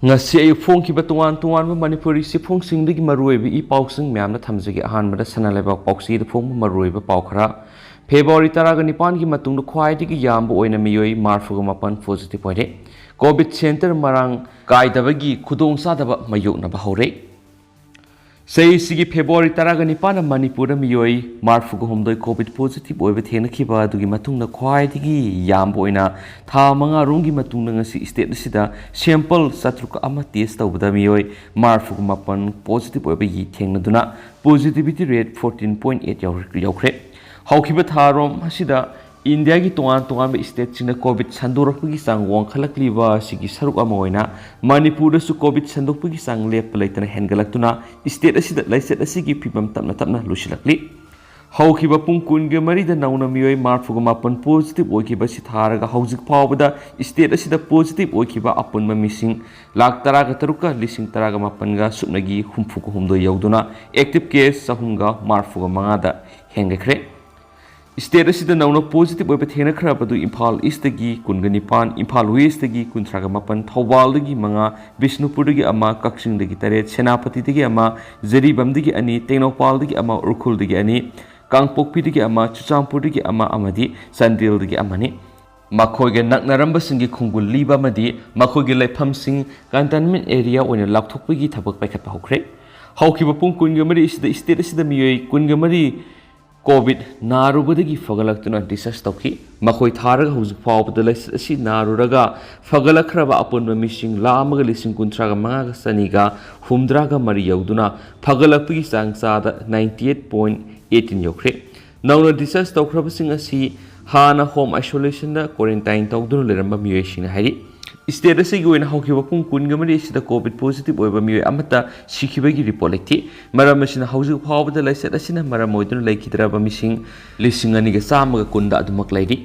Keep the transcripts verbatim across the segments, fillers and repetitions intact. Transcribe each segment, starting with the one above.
ꯉꯁꯤ ꯑꯌꯨꯛ ꯐꯣꯡꯈꯤꯕ ꯇꯣꯉꯥꯟ ꯇꯣꯉꯥꯟꯕ ꯃꯅꯤꯄꯨꯔꯤ ꯆꯦꯐꯣꯡꯁꯤꯡꯗꯒꯤ ꯃꯔꯨꯑꯣꯏꯕ ꯏ ꯄꯥꯎꯁꯤꯡ ꯃꯌꯥꯝꯅ ꯊꯝꯖꯒꯦ꯫ ꯑꯍꯥꯟꯕꯗ ꯁꯅꯥ ꯂꯩꯕꯥꯛ ꯄꯥꯎꯆꯦꯗ ꯐꯣꯡꯕ ꯃꯔꯨꯑꯣꯏꯕ ꯄꯥꯎ ꯈꯔ꯫ ꯐꯦꯕ꯭ꯔꯨꯋꯥꯔꯤ ꯇꯔꯥꯒ ꯅꯤꯄꯥꯟꯒꯤ ꯃꯇꯨꯡꯗ ꯈ꯭ꯋꯥꯏꯗꯒꯤ ꯌꯥꯝꯕ ꯑꯣꯏꯅ ꯃꯤꯑꯣꯏ ꯃꯔꯤꯐꯨꯒ ꯃꯥꯄꯟ positive ꯑꯣꯏꯔꯦ꯫ COVID center ꯃꯔꯥꯡ ꯀꯥꯏꯗꯕꯒꯤ ꯈꯨꯗꯣꯡꯆꯥꯗꯕ ꯃꯥꯌꯣꯛꯅꯕ ꯍꯧꯔꯦ꯫ ꯆꯍꯤꯁꯤꯒꯤ ꯐꯦꯕ꯭ꯔꯨꯋꯥꯔꯤ ꯇꯔꯥꯒ ꯅꯤꯄꯥꯟꯗ ꯃꯅꯤꯄꯨꯔꯗ ꯃꯤꯑꯣꯏ ꯃꯔꯤꯐꯨꯒ ꯍꯨꯝꯗꯣꯏ COVID positive ꯑꯣꯏꯕ ꯊꯦꯡꯅꯈꯤꯕ ꯑꯗꯨꯒꯤ ꯃꯇꯨꯡꯗ ꯈ꯭ꯋꯥꯏꯗꯒꯤ ꯌꯥꯝꯕ ꯑꯣꯏꯅ ꯊꯥ ꯃꯉꯥ ꯔꯣꯝꯒꯤ ꯃꯇꯨꯡꯗ ꯉꯁꯤ state ꯑꯁꯤꯗ sample ꯆꯥꯇ꯭ꯔꯨꯛ ꯑꯃ test ꯇꯧꯕꯗ ꯃꯤꯑꯣꯏ ꯃꯔꯤꯐꯨꯒ ꯃꯥꯄꯟ positive ꯑꯣꯏꯕꯒꯤ ꯊꯦꯡꯅꯗꯨꯅ positivity rate fourteen point eight ꯌꯧꯔ-, ꯌꯧꯈ꯭ꯔꯦ꯫ ꯍꯧꯈꯤꯕ ꯊꯥ ꯔꯣꯝ ꯑꯁꯤꯗ ꯏꯟꯗꯤꯌꯥꯒꯤ ꯇꯣꯉꯥꯟ ꯇꯣꯉꯥꯟꯕ stateꯁꯤꯡꯗ COVID ꯁꯟꯗꯣꯔꯛꯄꯒꯤ ꯆꯥꯡ ꯋꯥꯡꯈꯠꯂꯛꯂꯤꯕ ꯑꯁꯤꯒꯤ ꯁꯔꯨꯛ ꯑꯃ ꯑꯣꯏꯅ ꯃꯅꯤꯄꯨꯔꯗꯁꯨ COVID ꯁꯟꯗꯣꯛꯄꯒꯤ ꯆꯥꯡ ꯂꯦꯞꯄ ꯂꯩꯇꯅ ꯍꯦꯟꯒꯠꯂꯛꯇꯨꯅ state ꯑꯁꯤꯗ ꯂꯥꯏꯆꯠ ꯑꯁꯤꯒꯤ ꯐꯤꯕꯝ ꯇꯞꯅ ꯇꯞꯅ ꯂꯨꯁꯤꯜꯂꯛꯂꯤ꯫ ꯍꯧꯈꯤꯕ ꯄꯨꯡ ꯀꯨꯟꯒ ꯃꯔꯤꯗ ꯅꯧꯅ ꯃꯤꯑꯣꯏ ꯃꯔꯤꯐꯨꯒ ꯃꯥꯄꯟ positive ꯑꯣꯏꯈꯤꯕ ꯑꯁꯤ ꯊꯥꯔꯒ ꯍꯧꯖꯤꯛ ꯐꯥꯎꯕꯗ state ꯑꯁꯤꯗ positive ꯑꯣꯏꯈꯤꯕ ꯑꯄꯨꯟꯕ ꯃꯤꯁꯤꯡ ꯂꯥꯈ ꯇꯔꯥꯒ ꯇꯔꯨꯛꯀ ꯂꯤꯁꯤꯡ ꯇꯔꯥꯒ ꯃꯥꯄꯟꯒ ꯁꯨꯞꯅꯒꯤ ꯍꯨꯝꯐꯨꯒ ꯍꯨꯝꯗꯣꯏ ꯌꯧꯗꯨꯅ active case ꯆꯍꯨꯝꯒ ꯃꯔꯤꯐꯨꯒ ꯃꯉꯥꯗ ꯍꯦꯟꯒꯠꯈ꯭ꯔꯦ꯫ State ꯑꯁꯤꯗ ꯅꯧꯅ positive ꯑꯣꯏꯕ ꯊꯦꯡꯅꯈ꯭ꯔꯕꯗꯨ ꯏꯝꯐꯥꯜ Eastꯇꯒꯤ ꯀꯨꯟꯒ ꯅꯤꯄꯥꯟ, ꯏꯝꯐꯥꯜ Westꯇꯒꯤ ꯀꯨꯟꯊ꯭ꯔꯥꯒ ꯃꯥꯄꯟ, ꯊꯧꯕꯥꯜꯗꯒꯤ ꯃꯉꯥ, ꯕꯤꯁꯅꯨꯄꯨꯔꯗꯒꯤ ꯑꯃ, ꯀꯛꯆꯤꯡꯗꯒꯤ ꯇꯔꯦꯠ, ꯁꯦꯅꯥꯄꯇꯤꯗꯒꯤ ꯑꯃ, ꯖꯤꯔꯤꯕꯥꯝꯗꯒꯤ ꯑꯅꯤ, ꯇꯦꯡꯅꯧꯄꯜꯗꯒꯤ ꯑꯃ, ꯎꯈ꯭ꯔꯨꯜꯗꯒꯤ ꯑꯅꯤ, ꯀꯥꯡꯄꯣꯛꯄꯤꯗꯒꯤ ꯑꯃ, ꯆꯨꯔꯆꯥꯟꯄꯨꯔꯗꯒꯤ ꯑꯃ ꯑꯃꯗꯤ ꯆꯥꯟꯗꯦꯜꯗꯒꯤ ꯑꯃꯅꯤ꯫ ꯃꯈꯣꯏꯒ ꯅꯛꯅꯔꯝꯕꯁꯤꯡꯒꯤ ꯈꯣꯡꯒꯨꯜ ꯂꯤꯕ ꯑꯃꯗꯤ ꯃꯈꯣꯏꯒꯤ ꯂꯩꯐꯝꯁꯤꯡ containment area ꯑꯣꯏꯅ ꯂꯥꯎꯊꯣꯛꯄꯒꯤ ꯊꯕꯛ ꯄꯥꯏꯈꯠꯄ ꯍꯧꯈ꯭ꯔꯦ꯫ ꯍꯧꯈꯤꯕ ꯄꯨꯡ ꯀꯨꯟꯒ ꯃꯔꯤ ꯑꯁꯤꯗ state ꯑꯁꯤꯗ ꯃꯤꯑꯣꯏ ꯀꯨꯟꯒ ꯃꯔꯤ COVID ꯅꯥꯔꯨꯕꯗꯒꯤ ꯐꯒꯠꯂꯛꯇꯨꯅ discharge ꯇꯧꯈꯤ꯫ ꯃꯈꯣꯏ ꯊꯥꯔꯒ ꯍꯧꯖꯤꯛ ꯐꯥꯎꯕꯗ ꯂꯥꯏꯆꯠ ꯑꯁꯤ ꯅꯥꯔꯨꯔꯒ ꯐꯒꯠꯂꯛꯈ꯭ꯔꯕ ꯑꯄꯨꯟꯕ ꯃꯤꯁꯤꯡ ꯂꯥꯈ ꯑꯃꯒ ꯂꯤꯁꯤꯡ ꯀꯨꯟꯊ꯭ꯔꯥꯒ ꯃꯉꯥꯒ ꯆꯅꯤꯒ ꯍꯨꯝꯗ꯭ꯔꯥꯒ ꯃꯔꯤ ꯌꯧꯗꯨꯅ ꯐꯒꯠꯂꯛꯄꯒꯤ ꯆꯥꯡ ꯆꯥꯗ ninety eight point eighteen ꯌꯧꯈ꯭ꯔꯦ꯫ ꯅꯧꯅ discharge ꯇꯧꯈ꯭ꯔꯕꯁꯤꯡ ꯑꯁꯤ ꯍꯥꯟꯅ home isolationꯗ quarantine ꯇꯧꯗꯨꯅ ꯂꯩꯔꯝꯕ ꯃꯤꯑꯣꯏꯁꯤꯡꯅꯤ ꯍꯥꯏꯔꯤ꯫ State ꯑꯁꯤꯒꯤ ꯑꯣꯏꯅ ꯍꯧꯈꯤꯕ ꯄꯨꯡ ꯀꯨꯟꯒ ꯃꯔꯤ ꯑꯁꯤꯗ COVID positive ꯑꯣꯏꯕ ꯃꯤꯑꯣꯏ ꯑꯃꯠꯇ ꯁꯤꯈꯤꯕꯒꯤ report ꯂꯩꯇꯦ꯫ ꯃꯔꯝ ꯑꯁꯤꯅ ꯍꯧꯖꯤꯛ ꯐꯥꯎꯕꯗ ꯂꯥꯏꯆꯠ ꯑꯁꯤꯅ ꯃꯔꯝ ꯑꯣꯏꯗꯨꯅ ꯂꯩꯈꯤꯗ꯭ꯔꯕ ꯃꯤꯁꯤꯡ ꯂꯤꯁꯤꯡ ꯑꯅꯤꯒ ꯆꯥꯝꯃꯒ ꯀꯨꯟꯗ ꯑꯗꯨꯃꯛ ꯂꯩꯔꯤ꯫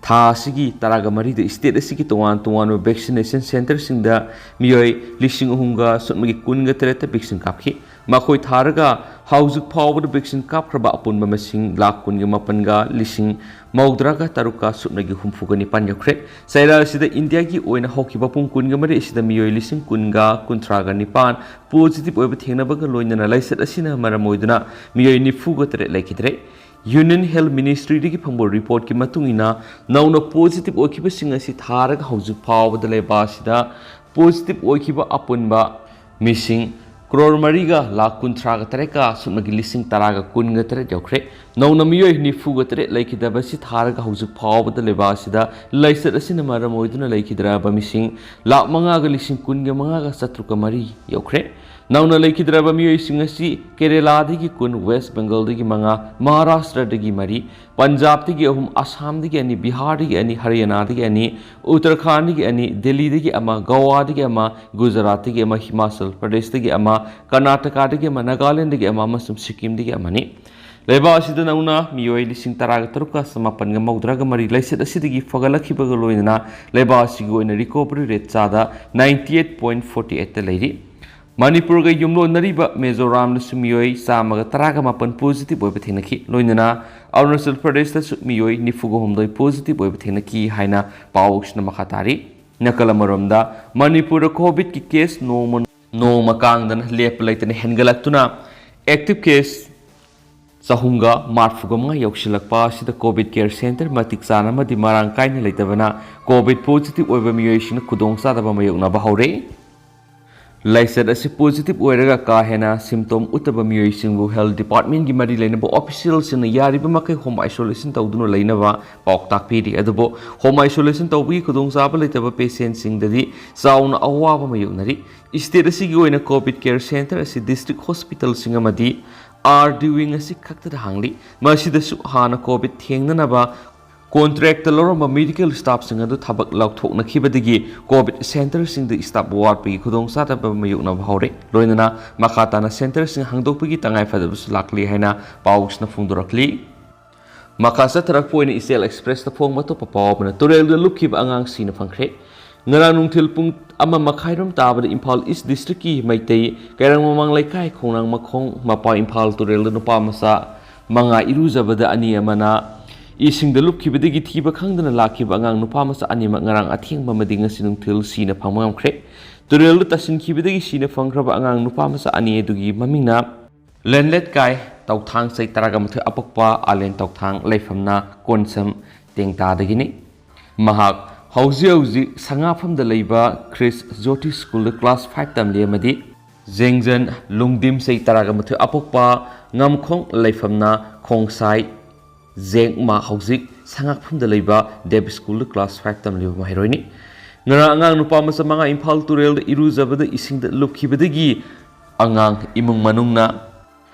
ꯊꯥ ꯑꯁꯤꯒꯤ ꯇꯔꯥꯒ ꯃꯔꯤꯗ state ꯑꯁꯤꯒꯤ ꯇꯣꯉꯥꯟ ꯇꯣꯉꯥꯟꯕ vaccination centreꯁꯤꯡꯗ ꯃꯤꯑꯣꯏ ꯂꯤꯁꯤꯡ ꯑꯍꯨꯝꯒ ꯁꯨꯞꯅꯒꯤ ꯀꯨꯟꯒ ꯇꯔꯦꯠꯇ vaccine ꯀꯥꯞꯈꯤ꯫ ꯃꯈꯣꯏ ꯊꯥꯔꯒ ꯍꯧꯖꯤꯛ ꯐꯥꯎꯕꯗ vaccine ꯀꯥꯞꯈ꯭ꯔꯕ ꯑꯄꯨꯟꯕ ꯃꯁꯤꯡ ꯂꯥꯈ ꯀꯨꯟꯒ ꯃꯥꯄꯟꯒ ꯂꯤꯁꯤꯡ ꯃꯧꯗ꯭ꯔꯥꯒ ꯇꯔꯨꯛꯀ ꯁꯨꯞꯅꯒꯤ ꯍꯨꯝꯐꯨꯒ ꯅꯤꯄꯥꯟ ꯌꯧꯈ꯭ꯔꯦ꯫ ꯆꯩꯔꯥ ꯑꯁꯤꯗ ꯏꯟꯗꯤꯌꯥꯒꯤ ꯑꯣꯏꯅ ꯍꯧꯈꯤꯕ ꯄꯨꯡ ꯀꯨꯟꯒ ꯃꯔꯤ ꯑꯁꯤꯗ ꯃꯤꯑꯣꯏ ꯂꯤꯁꯤꯡ ꯀꯨꯟꯒ ꯀꯨꯟꯊ꯭ꯔꯥꯒ ꯅꯤꯄꯥꯟ positive ꯑꯣꯏꯕ ꯊꯦꯡꯅꯕꯒ ꯂꯣꯏꯅꯅ ꯂꯥꯏꯆꯠ ꯑꯁꯤꯅ ꯃꯔꯝ ꯑꯣꯏꯗꯨꯅ ꯃꯤꯑꯣꯏ ꯅꯤꯐꯨꯒ ꯇꯔꯦꯠ ꯂꯩꯈꯤꯗ꯭ꯔꯦ꯫ Union Health Ministryꯗꯒꯤ ꯐꯪꯕ reportꯀꯤ ꯃꯇꯨꯡ ꯏꯟꯅ, ꯅꯧꯅ positive ꯑꯣꯏꯈꯤꯕꯁꯤꯡ ꯑꯁꯤ ꯊꯥꯔꯒ ꯍꯧꯖꯤꯛ ꯐꯥꯎꯕꯗ ꯂꯩꯕꯥꯛ ꯑꯁꯤꯗ positive ꯑꯣꯏꯈꯤꯕ ꯑꯄꯨꯟꯕ ꯃꯤꯁꯤꯡ ꯀ꯭ꯔꯣꯔ ꯃꯔꯤꯒ ꯂꯥꯈ ꯀꯨꯟꯊ꯭ꯔꯥꯒ ꯇꯔꯦꯠꯀ ꯁꯨꯞꯅꯒꯤ ꯂꯤꯁꯤꯡ ꯇꯔꯥꯒ ꯀꯨꯟꯒ ꯇꯔꯦꯠ ꯌꯧꯈ꯭ꯔꯦ꯫ ꯅꯧꯅ ꯃꯤꯑꯣꯏ ꯅꯤꯐꯨꯒ ꯇꯔꯦꯠ ꯂꯩꯈꯤꯗꯕ ꯑꯁꯤ ꯊꯥꯔꯒ ꯍꯧꯖꯤꯛ ꯐꯥꯎꯕꯗ ꯂꯩꯕꯥꯛ ꯑꯁꯤꯗ ꯂꯥꯏꯆꯠ ꯑꯁꯤꯅ ꯃꯔꯝ ꯑꯣꯏꯗꯨꯅ ꯂꯩꯈꯤꯗ꯭ꯔꯕ ꯃꯤꯁꯤꯡ ꯂꯥꯈ ꯃꯉꯥꯒ ꯂꯤꯁꯤꯡ ꯀꯨꯟꯒ ꯃꯉꯥꯒ ꯆꯥꯇ꯭ꯔꯨꯛꯀ ꯃꯔꯤ ꯌꯧꯈ꯭ꯔꯦ꯫ ꯅꯧꯅ ꯂꯩꯈꯤꯗ꯭ꯔꯕ ꯃꯤꯑꯣꯏꯁꯤꯡ ꯑꯁꯤ ꯀꯦꯔꯦꯂꯥꯗꯒꯤ ꯀꯨꯟ, ꯋꯦꯁ ꯕꯦꯡꯒꯜꯗꯒꯤ ꯃꯉꯥ, ꯃꯍꯥꯔꯥꯁꯇ꯭ꯔꯗꯒꯤ ꯃꯔꯤ, ꯄꯟꯖꯥꯕꯇꯒꯤ ꯑꯍꯨꯝ, ꯑꯁꯥꯝꯗꯒꯤ ꯑꯅꯤ, ꯕꯤꯍꯥꯔꯗꯒꯤ ꯑꯅꯤ, ꯍꯔꯤꯌꯥꯅꯥꯗꯒꯤ ꯑꯅꯤ, ꯎꯠꯇꯔꯈꯥꯟꯗꯒꯤ ꯑꯅꯤ, ꯗꯦꯜꯂꯤꯗꯒꯤ ꯑꯃ, ꯒꯣꯋꯥꯗꯒꯤ ꯑꯃ, ꯒꯨꯖꯔꯥꯠꯇꯒꯤ ꯑꯃ, ꯍꯤꯃꯥꯆꯜ ꯄ꯭ꯔꯗꯦꯁꯇꯒꯤ ꯑꯃ, ꯀꯔꯅꯥꯇꯀꯥꯗꯒꯤ ꯑꯃ, ꯅꯥꯒꯥꯂꯦꯟꯗꯒꯤ ꯑꯃ ꯑꯃꯁꯨꯡ ꯁꯤꯛꯀꯤꯝꯗꯒꯤ ꯑꯃꯅꯤ꯫ ꯂꯩꯕꯥꯛ ꯑꯁꯤꯗ ꯅꯧꯅ ꯃꯤꯑꯣꯏ ꯂꯤꯁꯤꯡ ꯇꯔꯥꯒ ꯇꯔꯨꯛꯀ ꯆꯃꯥꯄꯟꯒ ꯃꯧꯗ꯭ꯔꯥꯒ ꯃꯔꯤ ꯂꯥꯏꯆꯠ ꯑꯁꯤꯗꯒꯤ ꯐꯒꯠꯂꯛꯈꯤꯕꯒ ꯂꯣꯏꯅꯅ ꯂꯩꯕꯥꯛ ꯑꯁꯤꯒꯤ ꯑꯣꯏꯅ recovery rate ꯆꯥꯗ ninety eight point forty eight ꯂꯩꯔꯤ꯫ ꯃꯅꯤꯄꯨꯔꯒ ꯌꯨꯝꯂꯣꯟꯅꯔꯤꯕ ꯃꯤꯖꯣꯔꯥꯝꯗꯁꯨ ꯃꯤꯑꯣꯏ ꯆꯥꯝꯃꯒ ꯇꯔꯥꯒ ꯃꯥꯄꯟ positive ꯑꯣꯏꯕ ꯊꯦꯡꯅꯈꯤ꯫ ꯂꯣꯏꯅꯅ ꯑꯔꯨꯅꯥꯆꯜ ꯄ꯭ꯔꯗꯦꯁꯇꯁꯨ ꯃꯤꯑꯣꯏ ꯅꯤꯐꯨꯒ ꯍꯨꯝꯗꯣꯏ positive ꯑꯣꯏꯕ ꯊꯦꯡꯅꯈꯤ ꯍꯥꯏꯅ ꯄꯥꯎꯁꯤꯅ ꯃꯈꯥ ꯇꯥꯔꯤ꯫ ꯅꯥꯀꯜ ꯑꯃꯔꯣꯝꯗ, ꯃꯅꯤꯄꯨꯔꯗ COVIDꯀꯤ case ꯅꯣꯡꯃ ꯅꯣꯡꯃ ꯀꯥꯡꯗꯅ ꯂꯦꯞꯄ ꯂꯩꯇꯅ ꯍꯦꯟꯒꯠꯂꯛꯇꯨꯅ active case ꯆꯍꯨꯝꯒ ꯃꯔꯤꯐꯨꯒ ꯃꯉꯥ ꯌꯧꯁꯤꯜꯂꯛꯄ ꯑꯁꯤꯗ COVID care center ꯃꯇꯤꯛ ꯆꯥꯅ ꯑꯃꯗꯤ ꯃꯔꯥꯡ ꯀꯥꯏꯅ ꯂꯩꯇꯕꯅ COVID positive ꯑꯣꯏꯕ ꯃꯤꯑꯣꯏꯁꯤꯡꯅ ꯈꯨꯗꯣꯡꯆꯥꯗꯕ ꯃꯥꯌꯣꯛꯅꯕ ꯍꯧꯔꯦ꯫ ꯂꯥꯏꯆꯠ ꯑꯁꯤ positive ꯑꯣꯏꯔꯒ ꯀꯥ ꯍꯦꯟꯅ symptom ꯎꯠꯇꯕ ꯃꯤꯑꯣꯏꯁꯤꯡꯕꯨ health departmentꯀꯤ ꯃꯔꯤ ꯂꯩꯅꯕ officialꯁꯤꯡꯅ ꯌꯥꯔꯤꯕ ꯃꯈꯩ home isolation ꯇꯧꯗꯨꯅ ꯂꯩꯅꯕ ꯄꯥꯎꯇꯥꯛ ꯄꯤꯔꯤ꯫ ꯑꯗꯨꯕꯨ home isolation ꯇꯧꯕꯒꯤ ꯈꯨꯗꯣꯡꯆꯥꯕ ꯂꯩꯇꯕ patientꯁꯤꯡꯗꯗꯤ ꯆꯥꯎꯅ ꯑꯋꯥꯕ ꯃꯥꯌꯣꯛꯅꯔꯤ꯫ State ꯑꯁꯤꯒꯤ ꯑꯣꯏꯅ COVID care center ꯑꯁꯤ district hospitalꯁꯤꯡ ꯑꯃꯗꯤ RD wing ꯑꯁꯤ ꯈꯛꯇꯗ ꯍꯥꯡꯂꯤ꯫ ꯃꯁꯤꯗꯁꯨ ꯍꯥꯟꯅ COVID ꯊꯦꯡꯅꯅꯕ contractꯇ ꯂꯧꯔꯝꯕ medical staffꯁꯤꯡ ꯑꯗꯨ ꯊꯕꯛ ꯂꯧꯊꯣꯛꯅꯈꯤꯕꯗꯒꯤ COVID centerꯁꯤꯡꯗ staff ꯋꯥꯠꯄꯒꯤ ꯈꯨꯗꯣꯡꯆꯥꯗꯕ ꯃꯥꯌꯣꯛꯅꯕ ꯍꯧꯔꯦ꯫ ꯂꯣꯏꯅꯅ ꯃꯈꯥ ꯇꯥꯅ centerꯁꯤꯡ ꯍꯥꯡꯗꯣꯛꯄꯒꯤ ꯇꯉꯥꯏꯐꯗꯕꯁꯨ ꯂꯥꯛꯂꯤ ꯍꯥꯏꯅ ꯄꯥꯎꯁꯤꯅ ꯐꯣꯡꯗꯣꯔꯛꯂꯤ꯫ ꯃꯈꯥ ꯆꯠꯊꯔꯛꯄ ꯑꯣꯏꯅ ꯏꯆꯦꯜ Expressꯇ ꯐꯣꯡꯕ ꯑꯇꯣꯞꯄ ꯄꯥꯎ ꯑꯃꯅ ꯇꯨꯔꯦꯜꯗ ꯂꯨꯞꯈꯤꯕ ꯑꯉꯥꯡ ꯁꯤꯅ ꯐꯪꯈ꯭ꯔꯦ꯫ ꯉꯔꯥꯡ ꯅꯨꯡꯊꯤꯜ ꯄꯨꯡ ꯑꯃ ꯃꯈꯥꯏꯔꯣꯝ ꯇꯥꯕꯗ ꯏꯝꯐꯥꯜ ꯏꯁ ꯗꯤꯁꯇ꯭ꯔꯤꯛꯀꯤ ꯃꯩꯇꯩ ꯀꯩꯔꯥꯡ ꯃꯃꯥꯡ ꯂꯩꯀꯥꯏ ꯈꯣꯡꯅꯥꯡ ꯃꯈꯣꯡ ꯃꯄꯥ ꯏꯝꯐꯥꯜ ꯇꯨꯔꯦꯜꯗ ꯅꯨꯄꯥ ꯃꯆꯥ ꯃꯉꯥ ꯏꯔꯨꯖꯕꯗ ꯑꯅꯤ ꯑꯃꯅ ꯏꯁꯤꯡꯗ ꯂꯨꯞꯈꯤꯕꯗꯒꯤ ꯊꯤꯕ ꯈꯪꯗꯅ ꯂꯥꯛꯈꯤꯕ ꯑꯉꯥꯡ ꯅꯨꯄꯥ ꯃꯆꯥ ꯑꯅꯤꯃꯛ ꯉꯔꯥꯡ ꯑꯊꯦꯡꯕ ꯑꯃꯗꯤ ꯉꯁꯤ ꯅꯨꯡꯊꯤꯜ ꯁꯤꯅ ꯐꯪꯕ ꯉꯝꯈ꯭ꯔꯦ꯫ ꯇꯨꯔꯦꯜꯗ ꯇꯥꯁꯤꯟꯈꯤꯕꯗꯒꯤ ꯁꯤꯅ ꯐꯪꯈ꯭ꯔꯕ ꯑꯉꯥꯡ ꯅꯨꯄꯥ ꯃꯆꯥ ꯑꯅꯤ ꯑꯗꯨꯒꯤ ꯃꯃꯤꯡꯅ ꯂꯦꯟꯂꯦꯠ ꯀꯥꯏ ꯇꯧꯊꯥꯡ, ꯆꯍꯤ ꯇꯔꯥꯒ ꯃꯥꯊꯣꯏ, ꯑꯄꯣꯛꯄ ꯑꯥꯂꯦꯟ ꯇꯧꯊꯥꯡ, ꯂꯩꯐꯝꯅ ꯀꯣꯟꯁꯝ ꯇꯦꯡꯇꯥꯗꯒꯤꯅꯤ꯫ ꯃꯍꯥꯛ ꯍꯧꯖꯤꯛ ꯍꯧꯖꯤꯛ ꯁꯉꯥꯐꯝꯗ ꯂꯩꯕ ꯈ꯭ꯔꯤꯁ ꯖꯣꯇꯤ ꯁ꯭ꯀꯨꯜꯗ ꯀ꯭ꯂꯥꯁ ꯐꯥꯏꯚ ꯇꯝꯂꯤ ꯑꯃꯗꯤ ꯖꯦꯡꯖꯟ ꯂꯨꯡꯗꯤꯝ, ꯆꯍꯤ ꯇꯔꯥꯒ ꯃꯥꯊꯣꯏ, ꯑꯄꯣꯛꯄ ꯉꯝꯈꯣꯡ, ꯂꯩꯐꯝꯅ ꯈꯣꯡꯁꯥꯏ ꯖꯦꯡ, ꯃꯥ ꯍꯧꯖꯤꯛ ꯁꯉꯥꯐꯝꯗ ꯂꯩꯕ ꯗꯦꯕ ꯁ꯭ꯀꯨꯜꯗ ꯀ꯭ꯂꯥꯁ ꯐꯥꯏꯚ ꯇꯝꯂꯤꯕ ꯃꯍꯩꯔꯣꯏꯅꯤ꯫ ꯉꯔꯥꯡ ꯑꯉꯥꯡ ꯅꯨꯄꯥ ꯃꯆꯥ ꯃꯉꯥ ꯏꯝꯐꯥꯜ ꯇꯨꯔꯦꯜꯗ ꯏꯔꯨꯖꯕꯗ ꯏꯁꯤꯡꯗ ꯂꯨꯞꯈꯤꯕꯗꯒꯤ ꯑꯉꯥꯡ ꯏꯃꯨꯡ ꯃꯅꯨꯡꯅ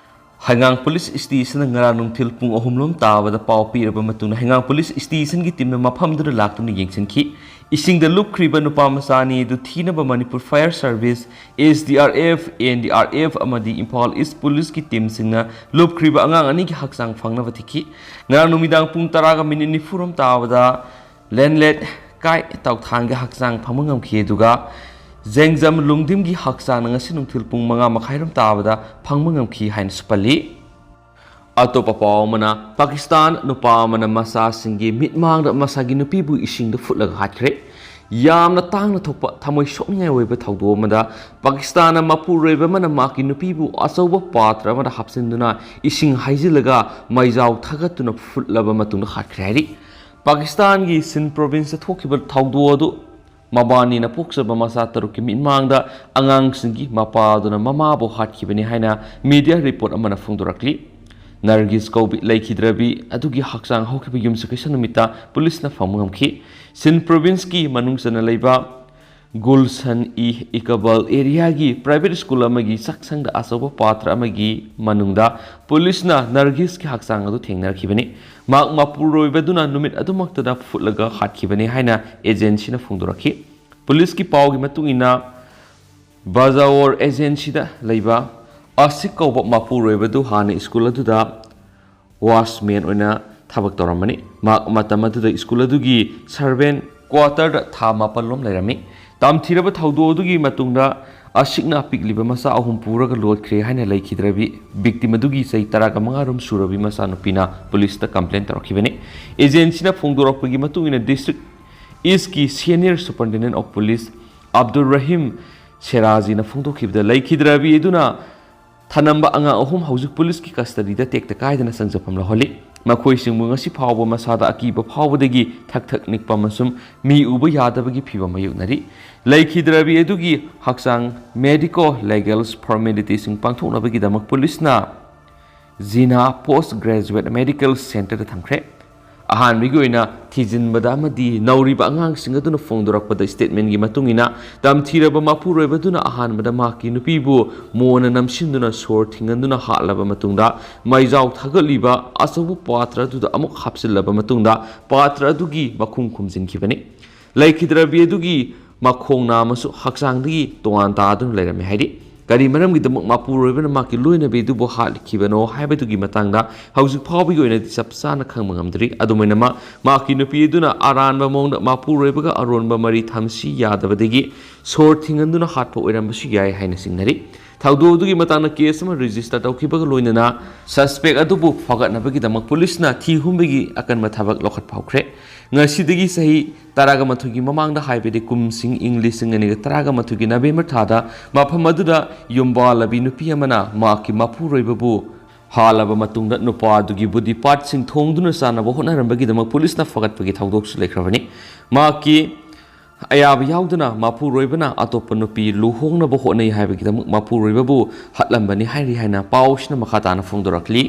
ꯍꯩꯉꯥꯡ ꯄꯨꯂꯤꯁ ꯁ꯭ꯇꯦꯁꯟꯗ ꯉꯔꯥꯡ ꯅꯨꯡꯊꯤꯜ ꯄꯨꯡ ꯑꯍꯨꯝ ꯂꯣꯝ ꯇꯥꯕꯗ ꯄꯥꯎ ꯄꯤꯔꯕ ꯃꯇꯨꯡꯗ ꯍꯩꯉꯥꯡ ꯄꯨꯂꯤꯁ ꯁ꯭ꯇꯦꯁꯟꯒꯤ ꯇꯤꯝꯅ ꯃꯐꯝꯗꯨꯗ ꯂꯥꯛꯇꯨꯅ ꯌꯦꯡꯁꯤꯟꯈꯤ꯫ ꯏꯁꯤꯡꯗ ꯂꯨꯞꯈ꯭ꯔꯤꯕ ꯅꯨꯄꯥ ꯃꯆꯥ ꯑꯅꯤ ꯑꯗꯨ ꯊꯤꯅꯕ Manipur Fire service, S D R F, N D R F ꯑꯃꯗꯤ ꯏꯝꯐꯥꯜ ꯏꯁ ꯄꯨꯂꯤꯁꯀꯤ ꯇꯤꯝꯁꯤꯡꯅ ꯂꯨꯞꯈ꯭ꯔꯤꯕ ꯑꯉꯥꯡ ꯑꯅꯤꯒꯤ ꯍꯛꯆꯥꯡ ꯐꯪꯅꯕ ꯊꯤꯈꯤ꯫ ꯉꯔꯥꯡ ꯅꯨꯃꯤꯗꯥꯡ ꯄꯨꯡ ꯇꯔꯥꯒ ꯃꯤꯅꯤꯠ ꯅꯤꯐꯨ ꯔꯣꯝ ꯇꯥꯕꯗ ꯂꯦꯟꯂꯦꯠ ꯀꯥꯏ ꯇꯧꯊꯥꯡꯒꯤ ꯍꯛꯆꯥꯡ ꯐꯪꯕ ꯉꯝꯈꯤ, ꯑꯗꯨꯒ ꯖꯦꯡꯖꯝ ꯂꯨꯡꯗꯤꯝꯒꯤ ꯍꯛꯆꯥꯡꯅ ꯉꯁꯤ ꯅꯨꯡꯊꯤꯜ ꯄꯨꯡ ꯃꯉꯥ ꯃꯈꯥꯏꯔꯣꯝ ꯇꯥꯕꯗ ꯐꯪꯕ ꯉꯝꯈꯤ ꯍꯥꯏꯅꯁꯨ ꯄꯜꯂꯤ꯫ ꯑꯇꯣꯞꯄ ꯄꯥꯎ ꯑꯃꯅ, ꯄꯥꯀꯤꯁꯇꯥꯟ ꯅꯨꯄꯥ ꯑꯃꯅ ꯃꯆꯥꯁꯤꯡꯒꯤ ꯃꯤꯠꯃꯥꯡꯗ ꯃꯁꯥꯒꯤ ꯅꯨꯄꯤꯕꯨ ꯏꯁꯤꯡꯗ ꯐꯨꯠꯂꯒ ꯍꯥꯠꯈ꯭ꯔꯦ꯫ ꯌꯥꯝꯅ ꯇꯥꯡꯅ ꯊꯣꯛꯄ ꯊꯃꯣꯏ ꯁꯣꯛꯅꯤꯡꯉꯥꯏ ꯑꯣꯏꯕ ꯊꯧꯗꯣꯛ ꯑꯃꯗ ꯄꯥꯀꯤꯁꯇꯥꯟꯅ ꯃꯄꯨꯔꯣꯏꯕ ꯑꯃꯅ ꯃꯍꯥꯛꯀꯤ ꯅꯨꯄꯤꯕꯨ ꯑꯆꯧꯕ ꯄꯥꯇ꯭ꯔ ꯑꯃꯗ ꯍꯥꯞꯆꯤꯟꯗꯨꯅ ꯏꯁꯤꯡ ꯍꯩꯖꯤꯜꯂꯒ ꯃꯩꯖꯥꯎ ꯊꯥꯒꯠꯇꯨꯅ ꯐꯨꯠꯂꯕ ꯃꯇꯨꯡꯗ ꯍꯥꯠꯈ꯭ꯔꯦ ꯍꯥꯏꯔꯤ꯫ ꯄꯥꯀꯤꯁꯇꯥꯟꯒꯤ ꯁꯤꯟ ꯄ꯭ꯔꯣꯚꯤꯟꯁꯇ ꯊꯣꯛꯈꯤꯕ ꯊꯧꯗꯣꯛ ꯑꯗꯨ ꯃꯕꯥꯅꯤꯅ ꯄꯣꯛꯆꯕ ꯃꯆꯥ ꯇꯔꯨꯛꯀꯤ ꯃꯤꯠꯃꯥꯡꯗ ꯑꯉꯥꯡꯁꯤꯡꯒꯤ ꯃꯄꯥꯗꯨꯅ ꯃꯃꯥꯕꯨ ꯍꯥꯠꯈꯤꯕꯅꯤ ꯍꯥꯏꯅ ꯃꯤꯗꯤꯌꯥ ꯔꯤꯄꯣꯔꯠ ꯑꯃꯅ ꯐꯣꯡꯗꯣꯔꯛꯂꯤ꯫ ꯅꯔꯒꯤꯁ ꯀꯧꯕꯤ ꯂꯩꯈꯤꯗ꯭ꯔꯕꯤ ꯑꯗꯨꯒꯤ ꯍꯛꯆꯥꯡ ꯍꯧꯈꯤꯕ ꯌꯨꯝꯁꯀꯩꯁ ꯅꯨꯃꯤꯠꯇ ꯄꯨꯂꯤꯁꯅ ꯐꯪꯕ ꯉꯝꯈꯤ꯫ ꯁꯤꯟ ꯄ꯭ꯔꯣꯚꯤꯟꯁꯀꯤ ꯃꯅꯨꯡ ꯆꯟꯅ ꯂꯩꯕ ꯒꯨꯜꯁꯟ ꯏ ꯏꯀꯕꯜ ꯑꯦꯔꯤꯌꯥꯒꯤ ꯄ꯭ꯔꯥꯏꯚꯦꯠ ꯁ꯭ꯀꯨꯜ ꯑꯃꯒꯤ ꯆꯥꯛꯁꯪꯗ ꯑꯆꯧꯕ ꯄꯥꯇ꯭ꯔ ꯑꯃꯒꯤ ꯃꯅꯨꯡꯗ ꯄꯨꯂꯤꯁꯅ ꯅꯔꯒꯤꯁꯀꯤ ꯍꯛꯆꯥꯡ ꯑꯗꯨ ꯊꯦꯡꯅꯔꯛꯈꯤꯕꯅꯤ꯫ ꯃꯍꯥꯛ ꯃꯄꯨꯔꯣꯏꯕꯗꯨꯅ ꯅꯨꯃꯤꯠ ꯑꯗꯨꯃꯛꯇꯗ ꯐꯨꯠꯂꯒ ꯍꯥꯠꯈꯤꯕꯅꯤ ꯍꯥꯏꯅ ꯑꯦꯖꯦꯟꯁꯤꯅ ꯐꯣꯡꯗꯣꯔꯛꯈꯤ꯫ ꯄꯨꯂꯤꯁꯀꯤ ꯄꯥꯎꯒꯤ ꯃꯇꯨꯡ ꯏꯟꯅ, ꯕꯖꯥꯋꯣꯔ ꯑꯦꯖꯦꯟꯁꯤꯗ ꯂꯩꯕ ꯑꯁꯤꯛ ꯀꯧꯕ ꯃꯄꯨꯔꯣꯏꯕꯗꯨ ꯍꯥꯟꯅ ꯁ꯭ꯀꯨꯜ ꯑꯗꯨꯗ ꯋꯥꯆꯃꯦꯟ ꯑꯣꯏꯅ ꯊꯕꯛ ꯇꯧꯔꯝꯕꯅꯤ꯫ ꯃꯍꯥꯛ ꯃꯇꯝ ꯑꯗꯨꯗ ꯁ꯭ꯀꯨꯜ ꯑꯗꯨꯒꯤ ꯁꯔꯚꯦꯟ ꯀ꯭ꯋꯥꯇꯔꯗ ꯊꯥ ꯃꯥꯄꯜ ꯂꯣꯝ ꯂꯩꯔꯝꯃꯤ꯫ ꯇꯝꯊꯤꯔꯕ ꯊꯧꯗꯣꯛ ꯑꯗꯨꯒꯤ ꯃꯇꯨꯡꯗ ꯑꯁꯤꯛꯅ ꯄꯤꯛꯂꯤꯕ ꯃꯆꯥ ꯑꯍꯨꯝ ꯄꯨꯔꯒ ꯂꯣꯠꯈ꯭ꯔꯦ ꯍꯥꯏꯅ ꯂꯩꯈꯤꯗ꯭ꯔꯕꯤ ꯚꯤꯛꯇꯤꯝ ꯑꯗꯨꯒꯤ ꯆꯍꯤ ꯇꯔꯥꯒ ꯃꯉꯥ ꯔꯣꯝ ꯁꯨꯔꯕꯤ ꯃꯆꯥꯅꯨꯄꯤꯅ ꯄꯨꯂꯤꯁꯇ ꯀꯝꯄ꯭ꯂꯦꯟ ꯇꯧꯔꯛꯈꯤꯕꯅꯤ꯫ ꯑꯦꯖꯦꯟꯁꯤꯅ ꯐꯣꯡꯗꯣꯔꯛꯄꯒꯤ ꯃꯇꯨꯡ ꯏꯟꯅ, ꯗꯤꯁꯇ꯭ꯔꯤꯛ ꯏꯁꯀꯤ senior ꯁꯨꯄꯔꯤꯟꯇꯦꯟꯗꯦꯟ of police Abdul Rahim ꯁꯦꯔꯥꯖꯤꯅ ꯐꯣꯡꯗꯣꯛꯈꯤꯕꯗ, ꯂꯩꯈꯤꯗ꯭ꯔꯕꯤ ꯑꯗꯨꯅ ꯊꯅꯝꯕ ꯑꯉꯥꯡ ꯑꯍꯨꯝ ꯍꯧꯖꯤꯛ ꯄꯨꯂꯤꯁꯀꯤ ꯀꯁꯇꯗꯤꯗ ꯇꯦꯛꯇ ꯀꯥꯏꯗꯅ ꯆꯪꯖꯐꯝ ꯂꯧꯍꯜꯂꯤ꯫ ꯃꯈꯣꯏꯁꯤꯡꯕꯨ ꯉꯁꯤ ꯐꯥꯎꯕ ꯃꯁꯥꯗ ꯑꯀꯤꯕ ꯐꯥꯎꯕꯗꯒꯤ ꯊꯛ ꯊꯛ ꯅꯤꯛꯄ ꯑꯃꯁꯨꯡ ꯃꯤ ꯎꯕ ꯌꯥꯗꯕꯒꯤ ꯐꯤꯚꯝ ꯃꯥꯌꯣꯛꯅꯔꯤ꯫ ꯂꯩꯈꯤꯗ꯭ꯔꯕꯤ ꯑꯗꯨꯒꯤ ꯍꯛꯆꯥꯡ ꯃꯦꯗꯤꯀꯣ ꯂꯤꯒꯦꯜ ꯐꯣꯔꯃꯦꯂꯤꯇꯤꯁꯤꯡ ꯄꯥꯡꯊꯣꯛꯅꯕꯒꯤꯗꯃꯛ ꯄꯨꯂꯤꯁꯅ ꯖꯤꯅꯥ ꯄꯣꯁ ꯒ꯭ꯔꯦꯖꯨꯋꯦꯠ ꯃꯦꯗꯤꯀꯦꯜ ꯁꯦꯟꯇꯔꯗ ꯊꯝꯈ꯭ꯔꯦ꯫ ꯑꯍꯥꯟꯕꯒꯤ ꯑꯣꯏꯅ ꯊꯤꯖꯤꯟꯕꯗ ꯑꯃꯗꯤ ꯅꯧꯔꯤꯕ ꯑꯉꯥꯡꯁꯤꯡ ꯑꯗꯨꯅ ꯐꯣꯡꯗꯣꯔꯛꯄꯗ ꯁ꯭ꯇꯦꯠꯃꯦꯟꯒꯤ ꯃꯇꯨꯡ ꯏꯟꯅ, ꯇꯝꯊꯤꯔꯕ ꯃꯄꯨꯔꯣꯏꯕꯗꯨꯅ ꯑꯍꯥꯟꯕꯗ ꯃꯍꯥꯛꯀꯤ ꯅꯨꯄꯤꯕꯨ ꯃꯣꯟꯅ ꯅꯝꯁꯤꯟꯗꯨꯅ ꯁꯣꯔ ꯊꯤꯡꯍꯟꯗꯨꯅ ꯍꯥꯠꯂꯕ ꯃꯇꯨꯡꯗ, ꯃꯩꯖꯥꯎ ꯊꯥꯒꯠꯂꯤꯕ ꯑꯆꯧꯕ ꯄꯥꯇ꯭ꯔ ꯑꯗꯨꯗ ꯑꯃꯨꯛ ꯍꯥꯞꯆꯤꯜꯂꯕ ꯃꯇꯨꯡꯗ, ꯄꯥꯇ꯭ꯔ ꯑꯗꯨꯒꯤ ꯃꯈꯨꯝ ꯈꯨꯝꯖꯤꯟꯈꯤꯕꯅꯤ꯫ ꯂꯩꯈꯤꯗ꯭ꯔꯕꯤ ꯑꯗꯨꯒꯤ ꯃꯈꯣꯡ ꯅꯥꯝꯃꯁꯨ ꯍꯛꯆꯥꯡꯗꯒꯤ ꯇꯣꯉꯥꯟ ꯇꯥꯗꯨꯅ ꯂꯩꯔꯝꯃꯤ꯫ ꯍꯥꯏꯗꯤ, ꯀꯔꯤ ꯃꯔꯝꯒꯤꯗꯃꯛ ꯃꯄꯨꯔꯣꯏꯕꯅ ꯃꯍꯥꯛꯀꯤ ꯂꯣꯏꯅꯕꯤ ꯑꯗꯨꯕꯨ ꯍꯥꯠꯈꯤꯕꯅꯣ ꯍꯥꯏꯕꯗꯨꯒꯤ ꯃꯇꯥꯡꯗ ꯍꯧꯖꯤꯛ ꯐꯥꯎꯕꯒꯤ ꯑꯣꯏꯅꯗꯤ ꯆꯞ ꯆꯥꯅ ꯈꯪꯕ ꯉꯝꯗ꯭ꯔꯤ꯫ ꯑꯗꯨꯝ ꯑꯣꯏꯅꯃꯛ, ꯃꯍꯥꯛꯀꯤ ꯅꯨꯄꯤ ꯑꯗꯨꯅ ꯑꯔꯥꯟꯕ ꯃꯑꯣꯡꯗ ꯃꯄꯨꯔꯣꯏꯕꯒ ꯑꯔꯣꯟꯕ ꯃꯔꯤ ꯊꯝꯁꯤ ꯌꯥꯗꯕꯗꯒꯤ ꯁꯣꯔ ꯊꯤꯡꯍꯟꯗꯨꯅ ꯍꯥꯠꯄ ꯑꯣꯏꯔꯝꯕꯁꯨ ꯌꯥꯏ ꯍꯥꯏꯅ ꯆꯤꯡꯅꯔꯤ꯫ ꯊꯧꯗꯣꯛ ꯑꯗꯨꯒꯤ ꯃꯇꯥꯡꯗ ꯀꯦꯁ ꯑꯃ ꯔꯦꯖꯤꯁꯇꯔ ꯇꯧꯈꯤꯕꯒ ꯂꯣꯏꯅꯅ ꯁꯁꯄꯦꯛ ꯑꯗꯨꯕꯨ ꯐꯒꯠꯅꯕꯒꯤꯗꯃꯛ ꯄꯨꯂꯤꯁꯅ ꯊꯤ ꯍꯨꯝꯕꯒꯤ ꯑꯀꯟꯕ ꯊꯕꯛ ꯂꯧꯈꯠꯄ ꯍꯧꯈ꯭ꯔꯦ꯫ ꯉꯁꯤꯗꯒꯤ ꯆꯍꯤ ꯇꯔꯥꯒ ꯃꯥꯊꯣꯏꯒꯤ ꯃꯃꯥꯡꯗ, ꯍꯥꯏꯕꯗꯤ ꯀꯨꯝꯁꯤꯡ ꯏꯪ ꯂꯤꯁꯤꯡ ꯑꯅꯤꯒ ꯇꯔꯥꯒ ꯃꯥꯊꯣꯏꯒꯤ ꯅꯕꯦꯝꯕꯔ ꯊꯥꯗ, ꯃꯐꯝ ꯑꯗꯨꯗ ꯌꯨꯝꯕꯥꯜꯂꯕꯤ ꯅꯨꯄꯤ ꯑꯃꯅ ꯃꯍꯥꯛꯀꯤ ꯃꯄꯨꯔꯣꯏꯕꯕꯨ ꯍꯥꯜꯂꯕ ꯃꯇꯨꯡꯗ, ꯅꯨꯄꯥ ꯑꯗꯨꯒꯤ ꯕꯣꯗꯤ ꯄꯥꯔꯠꯁꯤꯡ ꯊꯣꯡꯗꯨꯅ ꯆꯥꯅꯕ ꯍꯣꯠꯅꯔꯝꯕꯒꯤꯗꯃꯛ ꯄꯨꯂꯤꯁꯅ ꯐꯒꯠꯄꯒꯤ ꯊꯧꯗꯣꯛꯁꯨ ꯂꯩꯈ꯭ꯔꯕꯅꯤ꯫ ꯃꯍꯥꯛꯀꯤ ꯑꯌꯥꯕ ꯌꯥꯎꯗꯅ ꯃꯄꯨꯔꯣꯏꯕꯅ ꯑꯇꯣꯞꯄ ꯅꯨꯄꯤ ꯂꯨꯍꯣꯡꯅꯕ ꯍꯣꯠꯅꯩ ꯍꯥꯏꯕꯒꯤꯗꯃꯛ ꯃꯄꯨꯔꯣꯏꯕꯕꯨ ꯍꯥꯠꯂꯝꯕꯅꯤ ꯍꯥꯏꯔꯤ ꯍꯥꯏꯅ ꯄꯥꯎꯁꯤꯅ ꯃꯈꯥ ꯇꯥꯅ ꯐꯣꯡꯗꯣꯔꯛꯂꯤ꯫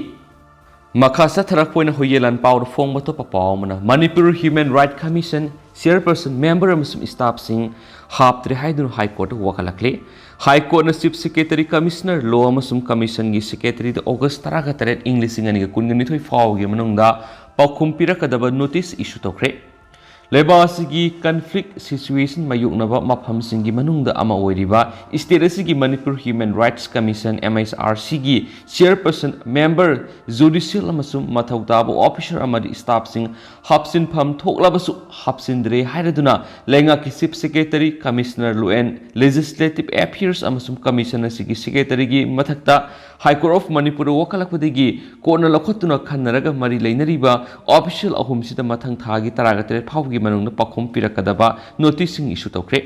ꯃꯈꯥ ꯆꯠꯊꯔꯛꯄ ꯑꯣꯏꯅ ꯍꯨꯏꯌꯦꯟ ꯂꯥꯟ ꯄꯥꯎꯗ ꯐꯣꯡꯕ ꯑꯇꯣꯞꯄ ꯄꯥꯎ ꯑꯃꯅ, Manipur human right commission chairperson, member ꯑꯃꯁꯨꯡ ꯁ꯭ꯇꯥꯐꯁꯤꯡ ꯍꯥꯞꯇ꯭ꯔꯦ ꯍꯥꯏꯗꯨꯅ ꯍꯥꯏ ꯀꯣꯔꯠꯇ ꯋꯥꯀꯠꯂꯛꯂꯤ꯫ ꯍꯥꯏ ꯀꯣꯔꯠꯅ ꯆꯤꯐ ꯁꯦꯀ꯭ꯔꯦꯇꯔꯤ, ꯀꯃꯤꯁꯅꯔ ꯂꯣ ꯑꯃꯁꯨꯡ ꯀꯃꯤꯁꯟꯒꯤ ꯁꯦꯀ꯭ꯔꯦꯇꯔꯤꯗ ꯑꯣꯒꯁ ꯇꯔꯥꯒ ꯇꯔꯦꯠ, ꯏꯪ ꯂꯤꯁꯤꯡ ꯑꯅꯤꯒ ꯀꯨꯟꯒ ꯅꯤꯊꯣꯏ ꯐꯥꯎꯕꯒꯤ ꯃꯅꯨꯡꯗ ꯄꯥꯎꯈꯨꯝ ꯄꯤꯔꯛꯀꯗꯕ ꯅꯣꯇꯤꯁ ꯏꯁꯨ ꯇꯧꯈ꯭ꯔꯦ꯫ ꯂꯩꯕꯥꯛ ꯑꯁꯤꯒꯤ conflict situation ꯃꯥꯌꯣꯛꯅꯕ ꯃꯐꯝꯁꯤꯡꯒꯤ ꯃꯅꯨꯡꯗ ꯑꯃ ꯑꯣꯏꯔꯤꯕ state ꯑꯁꯤꯒꯤ Manipur Human Rights Commission, M H R C ꯒꯤ chairperson member, judicial ꯑꯃꯁꯨꯡ ꯃꯊꯧ ꯇꯥꯕ officer ꯑꯃꯗꯤ staffꯁꯤꯡ ꯍꯥꯞꯆꯤꯟꯐꯝ ꯊꯣꯛꯂꯕꯁꯨ ꯍꯥꯞꯆꯤꯟꯗ꯭ꯔꯦ ꯍꯥꯏꯔꯗꯨꯅ ꯂꯩꯉꯥꯛꯀꯤ Chief Secretary, Commissioner Law and Legislative Affairs ꯑꯃꯁꯨꯡ commission ꯑꯁꯤꯒꯤ secretaryꯒꯤ ꯃꯊꯛꯇ High Court of ꯃꯅꯤꯄꯨꯔꯗ ꯋꯥꯀꯠꯂꯛꯄꯗꯒꯤ ꯀꯣꯔꯠꯅ ꯂꯧꯈꯠꯇꯨꯅ ꯈꯟꯅꯔꯒ ꯃꯔꯤ ꯂꯩꯅꯔꯤꯕ official ꯑꯍꯨꯝꯁꯤꯗ ꯃꯊꯪ ꯊꯥꯒꯤ ꯇꯔꯥꯇꯔꯦꯠ ꯐꯥꯎꯕꯒꯤ ꯃꯅꯨꯡꯗ ꯄꯥꯎꯈꯨꯝ ꯄꯤꯔꯛꯀꯗꯕ noticeꯁꯤꯡ issue ꯇꯧꯈ꯭ꯔꯦ꯫